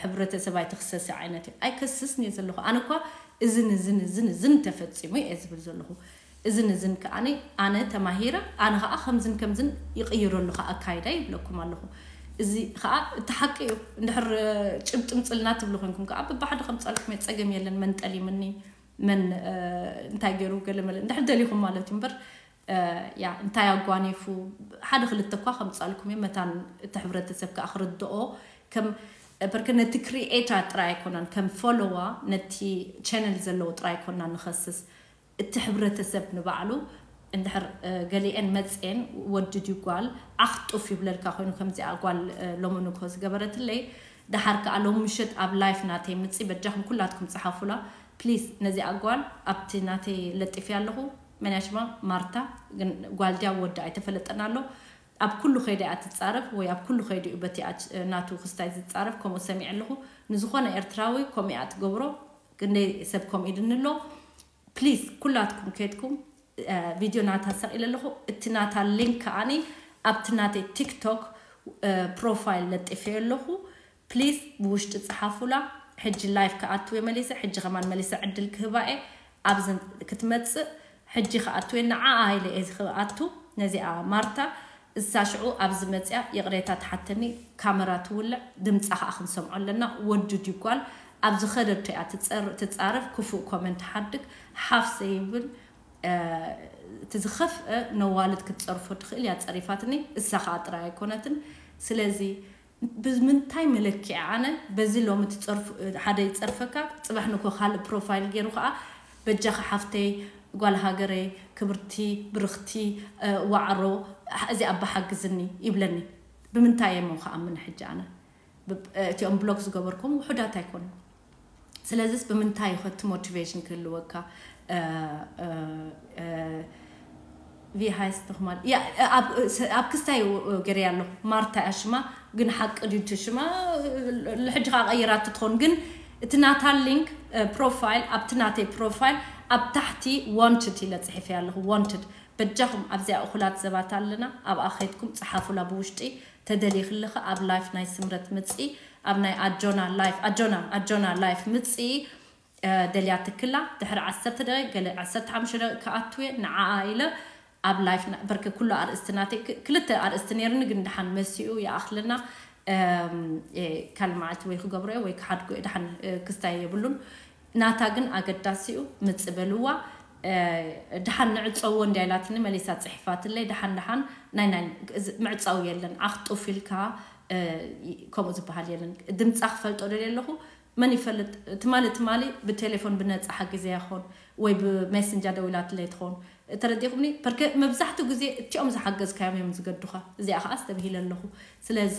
ሕብረተሰብ ኣይትክሰሲ ዓይነት እዩ ኣይከስስን እየ ዘለኹ ኣነ እኳ እዝን እዝን እዝን እዝን ተፈጺሙ እየ ዝብል ዘለኹ። እዝን እዝን ከዓኒ ኣነ ተማሂረ፣ ኣነ ከዓ ከምዝን ከምዝን ይቕይረሉ ከዓ ኣካይዳ ይብለኩም ኣለኹ። እዚ ከዓ እቲ ሓቂ እዩ። እንድሕር ጭብጥምፅልና ትብሉ ኮንኩም ከዓ ብባሕዲ ከምፃልኩም እየ፣ ፀገም የለን። መን ጠሊምኒ፣ መን እንታይ ገይሩ፣ ገለመለ እንድሕር ደሊኹም ማለት እዩ እምበር፣ ያ እንታይ ኣጓኒፉ፣ ሓደ ክልተ እኳ ከምፃልኩም እየ። መታን እቲ ሕብረተሰብ ከዓ ክርድኦ ከም በርከ ነቲ ክሪኤታ ጥራይ ኣይኮነን፣ ከም ፎሎዋ ነቲ ቻነል ዘለዎ ጥራይ ኣይኮና ንኸስስ። እቲ ሕብረተሰብ ንባዕሉ እንድሕር ገሊኤን መፅኤን ወዲ ድዩ ጓል ዓኽ ጡፍ ይብለልካ ኮይኑ፣ ከምዚኣ ጓል ሎሚ ንግሆ ዝገበረትለይ፣ ደሓር ከዓ ሎም ምሸት ኣብ ላይፍ ናተይ ምፂ፣ በጃኹም ኩላትኩም ፀሓፉላ ፕሊዝ። ነዚኣ ጓል ኣብቲ ናተይ ለጢፊ ኣለኹ። መን እያ ሽማ? ማርታ። ግን ጓል ድያ ወዲ ኣይተፈለጠን ኣሎ። ኣብ ኩሉ ከይዲ እያ ትጻረፍ ወይ ኣብ ኩሉ ከይዲ እዩ በቲ ናቱ ክስታይ ዝጻረፍ፣ ከምኡ ሰሚዐ ኣለኹ። ንዝኾነ ኤርትራዊ ከምኡ እያ ትገብሮ። ክንደይ ሰብ ከምኡ ኢሉኒ ኣሎ። ፕሊዝ ኩላትኩም ከድኩም ቪድዮ ናታ ሰቂለ ኣለኹ። እቲ ናታ ሊንክ ከዓኒ ኣብቲ ናተይ ቲክቶክ ፕሮፋይል ለጢፈዮ ኣለኹ። ፕሊዝ ብውሽጢ ጸሓፉላ። ሕጂ ላይፍ ክኣትው እየ መሊሰ፣ ሕጂ ከማን መሊሰ ዕድል ክህባ እየ። ኣብዚ ክትመጽእ ሕጂ ክኣትው እየ፣ ንዓኣ ኢለ እየ ክኣቱ። ነዚኣ ማርታ እሳ ሽዑ ኣብዚ መጽያ ይቕሬታ ትሓተኒ፣ ካመራ ትውልዕ፣ ድምጻ ከኣ ክንሰምዖ ኣለና። ወዲ ድዩ ጓል ኣብዚ ከደቶ እያ ትጸር-፣ ትጻረፍ፣ ክፉእ ኮመንት ሓድግ ሓፍ ዘይብል እቲ ዝኸፍአ ነዋልድ ክትጸርፎ ትኽእል እያ ጸሪፋትኒ፣ እሳ ከኣ ጥራይ ኣይኮነትን። ስለዚ ብምንታይ መለክዒ ኣነ በዚ ሎሚ ትጸርፍ-፣ ሓደ ይጸርፈካ፣ ጽባሕ ንኮ ካልእ ፕሮፋይል ገይሩ ከኣ በጃኺ ሓፍተይ፣ ጓል ሃገረይ፣ ክብርቲ፣ ብርኽቲ፣ ዋዕሮ፣ እዚኣ ኣባ ሓግዝኒ ይብለኒ። ብምንታይ እየ እሞ ክኣምን ሕጂ ኣነ? ብ-፣ እቲኦም ብሎክ ዝገበርኩም ውሑዳት ኣይኮኑን። ስለዚስ ብምንታይ እዩ ከቲ ሞቲቬሽን ክህልወካ? እ፣ እ፣ እ፣ ቪሃይስ ትኽማል። ያ፣ ኣብ፣ ኣብ ክስታይ ገይረያ ኣለኹ። ማርታ እያ ሽማ፣ ግን ሓቂ ድዩ እቲ ሽማ? ሕጂ ከዓ ቀይራቶ ትኾን። ግን እቲ ናታ ሊንክ፣ እ፣ ፕሮፋይል፣ ኣብቲ ናተይ ፕሮፋይል ኣብ ታሕቲ ዋንትድ ኢለ ጽሒፈያ ኣለኹ። ዋንትድ። በጃኹም ኣብዚኣ እኹላት ሰባት ኣለና። ኣብኣ ከይድኩም ጽሓፉላ ብውሽጢ። ተደልዪ ክለኺ ኣብ ላይፍ ናይ ስምረት ምጺ፣ ኣብ ናይ ኣጆና ላይፍ፣ ኣጆና፣ ኣጆና ላይፍ ምጺ፣ እ፣ ደልያ ትክላ። ድሕሪ ዓሰርተ ደቂቕ፣ ገለ ዓሰርተ ሓሙሽተ ደቂቕ ክኣትው እየ፣ ንዓኣ ኢለ ኣብ ላይፍ ና-፣ በርክ ኩሉ ኣርእስቲ ናተይ ክ-፣ ክልተ ኣርእስቲ ነይርኒ፣ ግን ደሓን መሲኡ ይኣኽለና። እም፣ እ፣ ካልእ መዓልቲ ወይ ክገብሮ እየ ወይ ክሓድጎ እየ፣ ደሓን፣ እ፣ ክስታይ የብሉን። ናታ ግን ኣገዳሲኡ ምጽእ በልዋ። እ፣ ደሓን ንዕጸዎ እንድያ ኢላትኒ መሊሳ ጽሒፋትለይ። ደሓን ደሓን ናይ ናይ እዚ ምዕጻው የለን። ዓኽ ጡፍ ኢልካ፣ እ፣ ከምኡ ዝበሃል የለን። ድምጻ ክፈልጦ ደልየ ኣለኹ። መን ይፈልጥ? ትማሊ ትማሊ ብቴሌፎን ብነጻ ሓጊዘያ ይኾን ወይ ብሜሰንጀር ደዊላትለይ ትኾን። ተረዲኹምኒ? በርከ መብዛሕትኡ ግዜ እቲኦም ዝሓገዝካዮም እዮም ዝገዱኻ። እዚኣ ኸኣ ኣስተብሂለ ኣለኹ። ስለዚ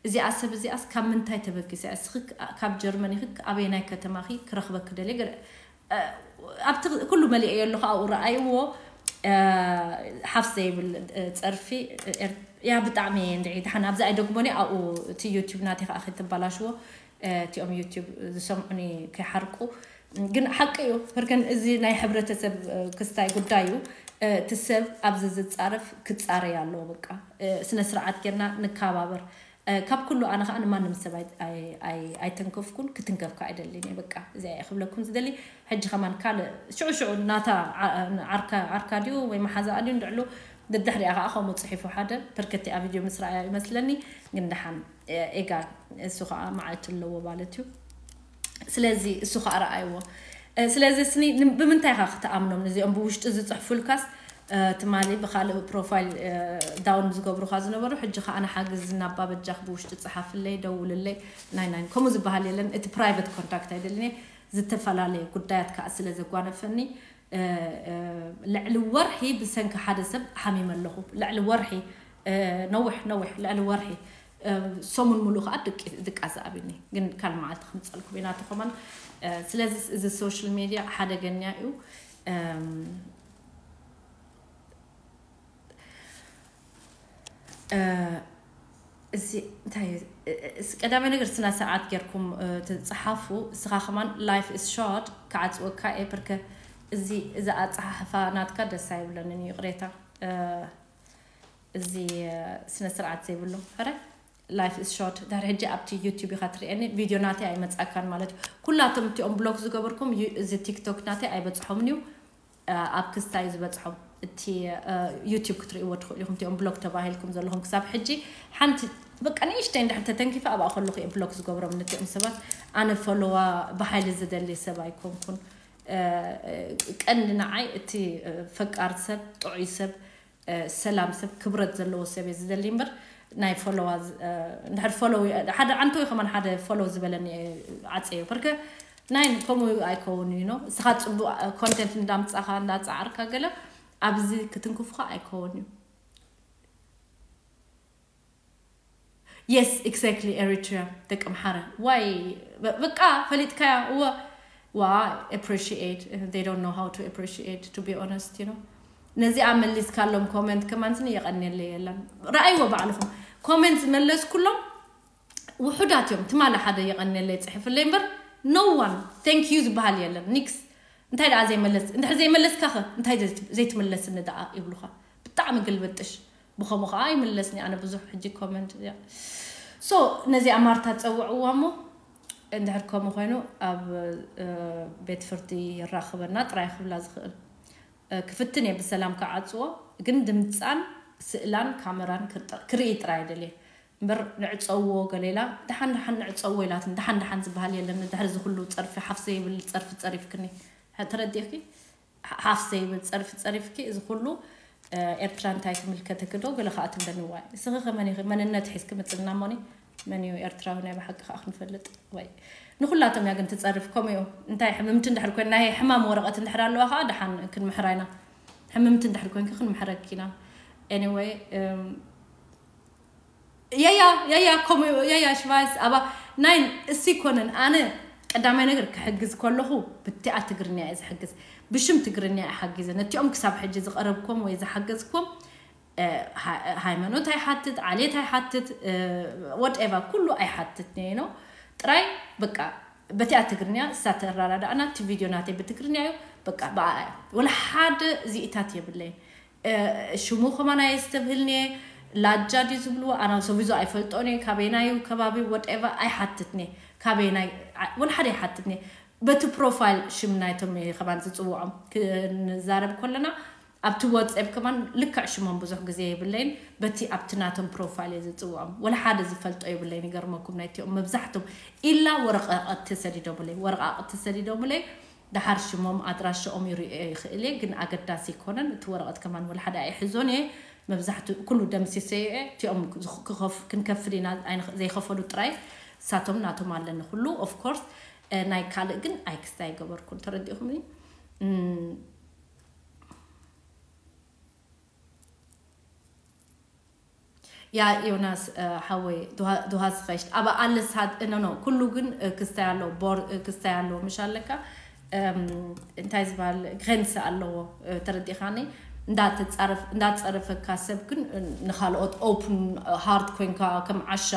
እዚኣ ሰብ እዚኣስ ካብ ምንታይ ተበጊሳ? እስኺ ካብ ጀርመን ኢኺ፣ ኣበየናይ ከተማ ኢኺ ክረኽበኪ ደልየ? ገለ፣ እ፣ ኣብቲ ኩሉ መሊኤዮ ኣለኹ፣ ኣብኡ ረኣይዎ። እ፣ ሓፍ ዘይብል፣ እ፣ ጸርፊ፣ እ፣ ኤር-፣ ያ ብጣዕሚ እንድዒ ደሓን ኣብዚ ኣይደግሞን እየ። ኣብኡ እቲ ዩቲዩብ ናተይ ከኣ ከይተባላሽዎ፣ እ፣ እቲኦም ዩቲዩብ ዝሰምዑኒ ከይሓርቁ። ግን ሓቂ እዩ፣ በርከን እዚ ናይ ሕብረተሰብ፣ እ፣ ክስታይ ጉዳይ እዩ። እ፣ እቲ ሰብ ኣብዚ ዝጻረፍ ክጻረይ ኣለዎ። በቃ፣ እ፣ ስነ ስርዓት ጌርና ንከባበር። እ፣ ካብ ኩሉ ኣነ ኸኣ ንማንም ሰብ ኣይ-፣ ኣይ-፣ ኣይ-፣ ኣይተንከፍኩን፣ ክትንከፍ ከኣ ኣይደልን እየ። በቃ፣ እዚኣ እየ ክብለኩም ዝደሊ። ሕጂ ኸማን ካልእ ሽዑ ሽዑ ናታ ዓ-፣ ዓርካ፣ ዓርካ ድዩ ወይ መሓዛኣ ድዩ እንድዕሉ ደድሕሪኣ ኸኣ ከምኡ ጽሒፉ ሓደ በርከቲ ኣብ ቪድዮ ምስ ረኣያ ይመስለኒ። ግን ደሓን፣ እ፣ ኤጋ እሱ ኸኣ መዓልቲ ኣለዎ ማለት እዩ። ስለዚ እሱ ኸኣ ረኣይዎ። እ፣ ስለዚ ስኒ ን-፣ ብምንታይ ኢኻ ክትኣምኖም? ነዚኦም ብውሽጢ ዝጽሕፉልካስ፣ እ፣ ትማሊ ብኻልእ ፕሮፋይል፣ እ፣ ዳውን ዝገብሩኻ ዝነበሩ፣ ሕጂ ኸኣ ንሓግዝ ናባ በጃኽ ብውሽጢ ጽሓፍለይ፣ ደውልለይ፣ ናይ፣ ናይ፣ ከምኡ ዝበሃል የለን። እቲ ፕራይቨት ኮንታክት ኣይደልን እየ። ዝተፈላለየ ጉዳያት ከኣ ስለ ዘጓነፈኒ፣ እ፣ እ፣ ልዕሊ ወርሒ ብሰንኪ ሓደ ሰብ ሓሚመ ኣለኹ። ልዕሊ ወርሒ፣ እ፣ ነዊሕ፣ ነዊሕ፣ ልዕሊ ወርሒ፣ እ፣ ሰሙን ሙሉእ ከኣ ድቂ-፣ ድቃስ ኣብኒ። ግን ካልእ መዓልቲ ከምጸልኩም ኢና ተኾመን። እ፣ ስለዚ እዚ ሶሻል ሚድያ ሓደገኛ እዩ። እም፣ እ፣ እዚ እንታይ እዩ? እ፣ እ፣ ቀዳማይ ነገር ስነ ስርዓት ጌርኩም፣ እ፣ ትጽሓፉ። እስኻ ከማን ላይፍ ኢስ ሾርት ክዓጽወካ እየ፣ ብርከ እዚ፣ እዚ ኣጸሓሕፋ ናትካ ደስ ኣይብለንን እዩ፣ ይቕሬታ። እ፣ እዚ፣ እ፣ ስነ ስርዓት ዘይብሉ። ሕረ? Life is short. ድሕሪ ሕጂ ኣብቲ ዩቲዩብ ኢኻ ትርእየኒ፣ ቪድዮ ናተይ ኣይመጻካን ማለት እዩ። ኩላቶም እቲኦም ብሎክ ዝገበርኩም ዩ- እዚ ቲክቶክ ናተይ ኣይበጽሖምን እዩ። እ፣ ኣብ ክስታይ ዝበጽሖም እቲ እ፣ ዩቲዩብ ክትርእይዎ ትኽእሉ ኢኹም። እቲኦም ብሎክ ተባሂልኩም ዘለኹም ክሳብ ሕጂ ሓንቲ በቃ ንእሽተይ እንድሕር ተተንኪፈ ኣብኣ ከለኹ እየ ብሎክ ዝገብሮም ነቲኦም ሰባት። ኣነ ፎሎዋ ብሓይሊ ዝደሊ ሰብ ኣይኮንኩን። እ፣ እ፣ ቀንዲ ንዓይ እቲ እ፣ ፈቃር ሰብ፣ ጥዑይ ሰብ፣ እ፣ ሰላም ሰብ፣ ክብረት ዘለዎ ሰብ እየ ዝደሊ እምበር ናይ ፎሎዋ ዝ- እ፣ እንድሕር ፎሎው ሓደ ዓንተው ከማን ሓደ ፎሎው ዝበለኒ እየ ዓፀዮ በርከ ናይ ከምኡ ኣይከውን እዩ ነው። እስኻ ፅቡቅ ኮንቴንት እንዳምፃኻ እንዳፃዓርካ ገለ ኣብዚ ክትንክፉኻ ኣይከውን እዩ። Yes, exactly. Eritrea ደቂ ኣምሓረ ዋይ በ- በቃ ፈሊጥካያ እወ ዋ appreciate they don't know how to appreciate to be honest you know ነዚኣ መሊስካሎም ኮመንት ከማንስኒ የቐንየለ የለን። ረኣይዎ ባዕልኹም ኮመንት ዝመለስኩሎም ውሑዳት እዮም። ትማሊ ሓደ የቐንየለ ይፅሕፍለይ እምበር no one thank you ዝበሃል የለን። ኒክስ እንታይ ደኣ ዘይመለስ እንድሕር ዘይመለስካ ኸ እንታይ ዘይት- ዘይትምለስኒ ደኣ ይብሉኻ። ብጣዕሚ ግልብጥሽ ብኸምኡ ከዓ ይምለስኒ ኣነ ብዙሕ ሕጂ ኮመንት እያ so ነዚኣ ማርታ ፀውዕዋ እሞ እንድሕር ከምኡ ኮይኑ ኣብ እ፣ ቤት ፍርዲ የራኽበና ጥራይ ክብላ ዝኽእል እ፣ ክፍትን እየ ብሰላም ክዓፅዎ ግን ድምፃን ስእላን ካመራን ክርጥ- ክርኢ ጥራይ ደልየ እምበር ንዕፀዎ ገሌላ ደሓን ደሓን ንዕፀዎ ኢላትን ደሓን ደሓን ዝበሃል የለን ድሕሪ እዚ ኩሉ ፀርፊ ሓፍ ዘይብል ፀርፊ ፀሪፍክኒ ተረዲእኪ ሓፍ ዘይብል ፀርፊ ፀሪፍኪ እዚ ኩሉ ኤርትራ እንታይ ትምልከተኪ ዶ ገለ ከዓ ትብለኒ ዋይ እስኺ ከመን ኢኺ መንነት ሒዝኪ ምፅና እሞኒ መን እዩ ኤርትራዊ ናይ ብሓቂ ከዓ ክንፈልጥ ወይ ንኩላቶም እያ ግን ትፀርፍ ከምኡ እዩ እንታይ ሕምምቲ እንድሕር ኮይን ናይ ሕማም ወረቐት እንድሕር ኣለዋ ከዓ ደሓን ክንምሕራ ኢና ሕምምቲ እንድሕር ኮይንኪ ክንምሕረኪ ኢና anyway ያያ ያያ ከምኡ ያያ ሽቫይስ ኣባ ናይ እሲ ኮነን ኣነ ቀዳማይ ነገር ክሕግዝ ከለኹ ብቲኣ ትግርኛ እየ ዝሕግዝ ብሽም ትግርኛ እየ ሓጊዘ ነቲኦም ክሳብ ሕጂ ዝቐረብኩም ወይ ዝሓገዝኩም ሃይማኖት ኣይሓትት ዓሌት ኣይሓትት ወድኤቫ ኩሉ ኣይሓትት ነይኖ ጥራይ በቃ በቲኣ ትግርኛ እሳ ተራዳዳእና እቲ ቪድዮ ናተይ ብትግርኛ እዩ በቃ ብኣ ወላ ሓደ ዚኢታት የብለይን ሽሙ ከማን ኣየስተብህልኒ ላጃ ድዩ ዝብልዎ ኣና ሰቪዞ ኣይፈልጦን እየ ካበይናዩ ከባቢ ወድኤቫ ኣይሓትትኒ ካበይናይ ወላ ሓደ ኣይሓትትኒ በቲ ፕሮፋይል ሽም ናይቶም እየ ከማን ዝፅውዖም ክንዛረብ ከለና ኣብቲ ወፅኤፕ ከማን ልክዕ ሽሞም ብዙሕ ግዜ የብለይን በቲ ኣብቲ ናቶም ፕሮፋይል እየ ዝፅውዖም ወላ ሓደ ዝፈልጦ የብለይን ይገርመኩም ናይቲኦም መብዛሕቶም ኢላ ወረቃቅቲ ሰዲዶምለይ ወረቃቅቲ ሰዲዶምለይ ደሓር ሽሞም ኣድራሻኦም ይርእዮ ይኽእል እየ ግን ኣገዳሲ ኣይኮነን እቲ ወረቐት ከማን ወላ ሓደ ኣይሕዞን እየ መብዛሕትኡ ኩሉ ደምሲሰዮ እየ እቲኦም ክንከፍል ኢና ዘይኸፈሉ ጥራይ ሳቶም ናቶም ኣለኒ ኩሉ of course ናይ ካልእ ግን ኣይክስታ ኣይገበርኩን ተረዲእኹም ያ ዮናስ ሓወይ ዱሃ ዝኸሽት ኣብ ኣለስ ሃድ እነኖ ኩሉ ግን ክስታይ ኣሎ ቦር ክስታይ ኣሎ ምሽ ኣለካ እንታይ ዝበሃል ግሬንስ ኣለዎ ተረዲኻኒ እንዳተፃረፍ እንዳፀረፈካ ሰብ ግን ንካልኦት ኦፕን ሃርት ኮይንካ ከም ዓሻ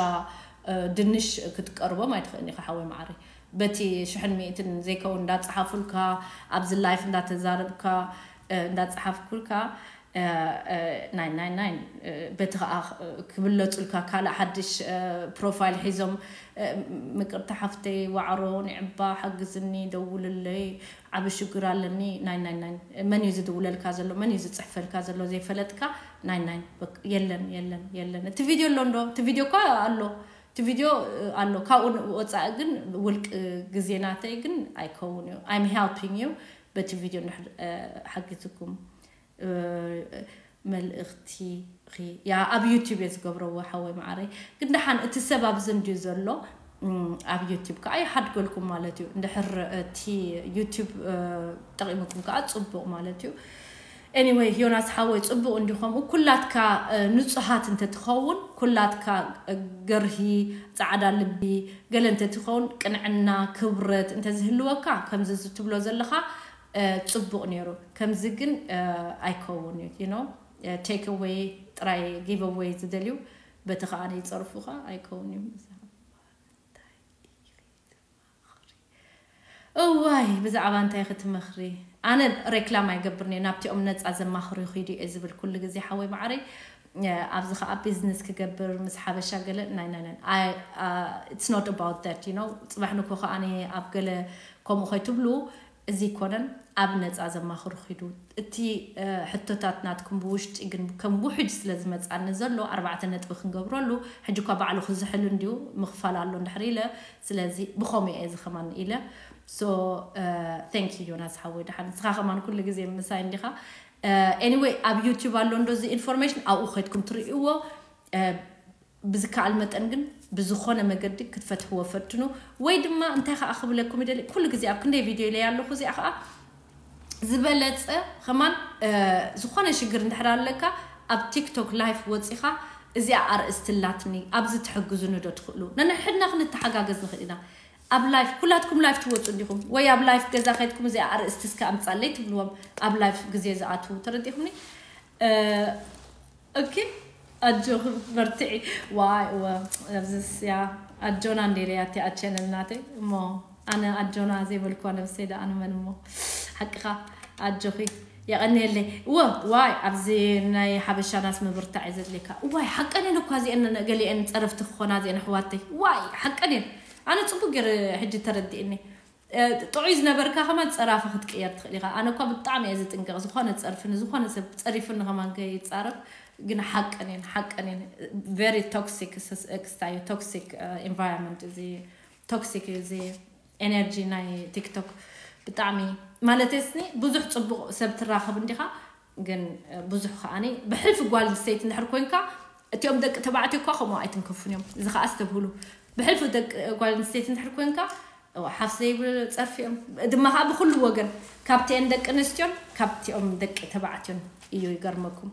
ድንሽ ክትቀርቦም ኣይትኽእልን ኢኻ ሓወይ ማዕሪ በቲ ሽሕን ሚእትን ዘይከውን እንዳፀሓፉልካ ኣብዚ ላይፍ እንዳተዛረብካ እንዳፀሓፍኩልካ ናይ ናይ ናይ በቲ ከዓ ክብለፁልካ ካልእ ሓድሽ ፕሮፋይል ሒዞም ምቅርቲ ሓፍተይ ዋዕሮ ንዕባ ሓግዝኒ ደውልለይ ዓብ ሽግር ኣለኒ ናይ ናይ ናይ መን እዩ ዝድውለልካ ዘሎ መን እዩ ዝፅሕፈልካ ዘሎ ዘይፈለጥካ ናይ ናይ የለን የለን የለን እቲ ቪድዮ ኣሎ እንዶ እቲ ቪድዮ እኳ ኣሎ እቲ ቪድዮ ኣሎ ካብኡ ወፃኢ ግን ውልቅ ግዜ ናተይ ግን ኣይከውን እዩ I'm helping you በቲ ቪድዮ ሓጊዝኩም መልእኽቲ ያ ኣብ ዩቲብ እየ ዝገብረዎ ሓወይ ማዓረይ ግን ደሓን እቲ ሰብ ኣብዚ እንድዩ ዘሎ ኣብ ዩቲብ ከዓ ይሓድገልኩም ማለት እዩ እንድሕር እቲ ዩቲብ ጠቂምኩም ከዓ ፅቡቅ ማለት እዩ anyway ዮናስ ሓወይ ፅቡቅ እንዲ ከምኡ ኩላትካ ንፁሃት እንተትኸውን ኩላትካ ገርሂ ፃዕዳ ልቢ ገለ እንተትኸውን ቅንዕና ክብረት እንተዝህልወካ ከምዚ ዝትብሎ ዘለካ ፅቡቕ ነይሩ ከምዚ ግን ኣይከውን እዩ you know take away ጥራይ give away ዝደልዩ በቲ ከዓ ይፀርፉኻ ኣይከውን እዩ እዋይ ብዛዕባ እንታይ ክትመኽሪ ኣነ ሬክላም ኣይገብርኒ ናብቲኦም ነፃ ዘማኽሩ ይኽዱ እየ ዝብል ኩሉ ግዜ ሓወይ ማዕረይ ኣብዚ ከዓ ቢዝነስ ክገብር ምስ ሓበሻ ገለ ናይ ናይ ናይ it's not about that you know። ፅባሕ ንኮ ከዓኒ ኣብ ገለ ከምኡ ከይትብሉ፣ እዚ ይኮነን። ኣብ ነፃ ዘማኽሩ ኪዱ። እቲ ሕቶታት ናትኩም ብውሽጢ ግን ከም ውሕጅ ስለ ዝመፃኒ ዘሎ ኣርባዕተ ነጥቢ ክንገብረሉ፣ ሕጂ እኳ ባዕሉ ክዝሕል እንዲዩ ምኽፋል ኣሎ እንድሕር ኢለ። ስለዚ ብኸምኡ እየ እዚ ከማን ኢለ። So thank you ዮናስ ሓወይ፣ ደሓን ንስኻ ከማን ኩሉ ግዜ ምሳይ እንዲኻ። Anyway ኣብ ዩቲዩብ ኣሎ እንዶ እዚ ኢንፎርሜሽን፣ ኣብኡ ከድኩም ትርእይዎ። ብዝከኣል መጠን ግን ብዝኾነ መገዲ ክትፈትሕዎ ፈትኑ። ወይ ድማ እንታይ ከዓ ክብለኩም ይደሊ፣ ኩሉ ግዜ ኣብ ክንደይ ቪድዮ ኢለያ ኣለኹ፣ እዚኣ ከዓ ዝበለፀ ከማን ዝኾነ ሽግር እንድሕር ኣለካ ኣብ ቲክቶክ ላይፍ ወፂኻ እዚኣ ኣርእስቲ ኣላትኒ ኣብዚ ትሕግዙኒ ዶ ትኽእሉ? ነንሕድና ክንተሓጋገዝ ንኽእል ኢና። ኣብ ላይፍ ኩላትኩም ላይፍ ትወፁ እንዲኹም ወይ ኣብ ላይፍ ገዛ ከድኩም እዚኣ ኣርእስቲ እስከ ኣምፃለይ ትብልዎም፣ ኣብ ላይፍ ግዜ ዝኣትዉ ተረዲኹምኒ። ኦኬ ኣጆኺ በርትዒ። ዋይ እወ ኣብዚስ ያ ኣጆና እንዴለ ያቲ ኣቸነል ናተይ እሞ ኣነ ኣጆና ዘይበልኳ ነብሰይ ደኣ ንመን እሞ ሓቅኻ ኣጆኺ የቐንየለይ። እወ ዋይ ኣብዚ ናይ ሓበሻናስ ምብርታዕ እዩ ዘድልየካ። ዋይ ሓቀኔን እኳ እዚአን ገሊአን ጸረፍቲ ክኾና እዚአን ኣሕዋተይ ዋይ ሓቀኔን። ኣነ ጽቡቅ ገይረ ሕጂ ተረዲእኒ። ጥዑይ ዝነበርካ ከማን ጸራፊ ክትቅየር ትኽእል ኢኻ። ኣነ እኳ ብጣዕሚ እየ ዝጥንቀቕ፣ ዝኾነ ጸርፊ ንዝኾነ ሰብ ጸሪፉኒ ከማን ከይጻረፍ። ግን ሓቀን እየን ሓቀን እየን። Very toxic ክስታዩ toxic environment እዚ toxic እዚ ኤነርጂ ናይ ቲክቶክ ብጣዕሚ ማለት ስኒ ብዙሕ ጽቡቅ ሰብ ትራኸብ እንዲኻ። ግን ብዙሕ ከዓኒ ብሕልፊ ጓል ሰይቲ እንድሕር ኮንካ እቲኦም ደቂ ተባዕትዮ እኳ ከምኡ ኣይትንከፉን እዮም። እዚ ከዓ ኣስተብህሉ። ብሕልፊ ደቂ ጓል ኣንስተይቲ እንድሕር ኮንካ ሓፍ ዘይብል ጸርፊ እዮም። ድማ ከዓ ብኩሉ ወገን ካብቲአን ደቂ ኣንስትዮን ካብቲኦም ደቂ ተባዕትዮን እዩ። ይገርመኩም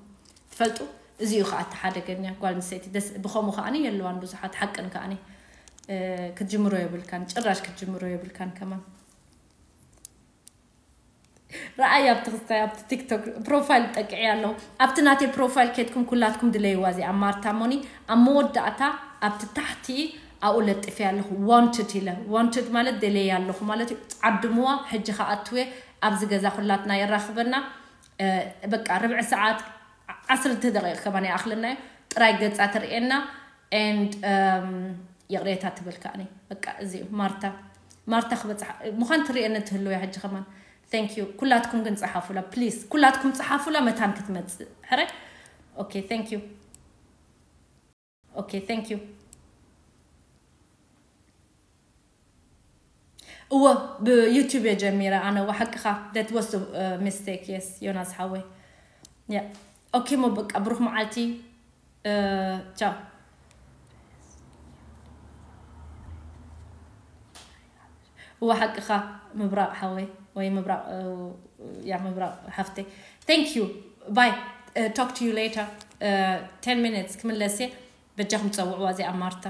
ትፈልጡ። እዚ እዩ ከዓ ተሓደገኛ ጓል ኣንስተይቲ ደስ ብኸምኡ ከዓኒ የለዋን ብዙሓት ሓቅን ከዓኒ ክትጅምሮ የብልካን ጭራሽ ክትጅምሮ የብልካን ከማን። ረኣይ ኣብቲ ክስታይ ኣብቲ ቲክቶክ ፕሮፋይል ጠቅዒ ኣለኹ። ኣብቲ ናተይ ፕሮፋይል ከድኩም ኩላትኩም ድለይዋ እዚኣ ማርታ ሞኒ ኣብ መወዳእታ ኣብቲ ታሕቲ ኣብኡ ለጥፊ ኣለኹ። ዋንትድ ኢለ ዋንትድ ማለት ደለይ ኣለኹ ማለት እዩ። ዓድምዋ ሕጂ ከኣትወ ኣብዚ ገዛ ኩላትና የራኽበና። በቃ ርብዒ ሰዓት ዓሰርተ ደቂቕ ከማን ይኣኽለና እዩ። ጥራይ ገጻ ትርእየና and ይቕሬታ ትብል ከኣኒ በቃ እዚ እዩ። ማርታ ማርታ ክበጽሓ ምዃን ትርእየኒ ትህልው እያ ሕጂ ከማን። Thank you ኩላትኩም ግን ጸሓፉላ please ኩላትኩም ጸሓፉላ መታን ክትመጽእ ሕረ። Okay thank you okay thank you። እወ ብዩቲዩብ እየ ጀሚረ ኣነ። እወ ሓቅኻ that was mistake yes ዮናስ ሓወይ። ያ okay ሞ በቃ ብሩኽ መዓልቲ። ቻው። እወ ሓቅኻ ምብራቕ ሓወይ ወይ ምብራቕ ያ ምብራቕ ሓፍተይ። Thank you bye talk to you later ten minutes ክምለስ እየ። በጃኹም ጸውዕዋ እዚኣ ማርታ።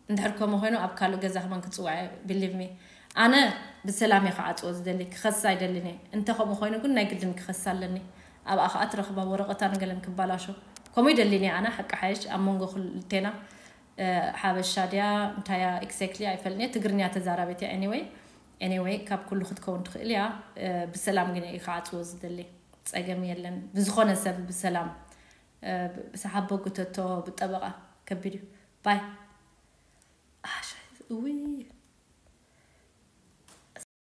እንድሕር ከምኡ ኮይኑ ኣብ ካልእ ገዛ ከማን ክጽውዓ believe me። ኣነ ብሰላም እየ ክዓጽዎ ዝደሊ ክኸስ ኣይደልን እየ። እንተ ከምኡ ኮይኑ ግን ናይ ግድን ክኸስ ኣለኒ። ኣብኣ ከዓ ትረኽባ ወረቐታን ገለን ክባላሾ ከምኡ ይደልን እየ ኣነ ሓቂ ሓይሽ ኣብ መንጎ ክልቴና። ሓበሻ ድያ እንታያ exactly ኣይፈልኒ እየ ትግርኛ ተዛራቤት እያ anyway anyway ካብ ኩሉ ክትከውን ትኽእል እያ። ብሰላም ግን እየ ክዓጽዎ ዝደሊ ጸገም የለን ብዝኾነ ሰብ ብሰላም። ብሰሓቦ ጉተቶ ብጠበቓ ከቢድ እዩ። ባይ እውይ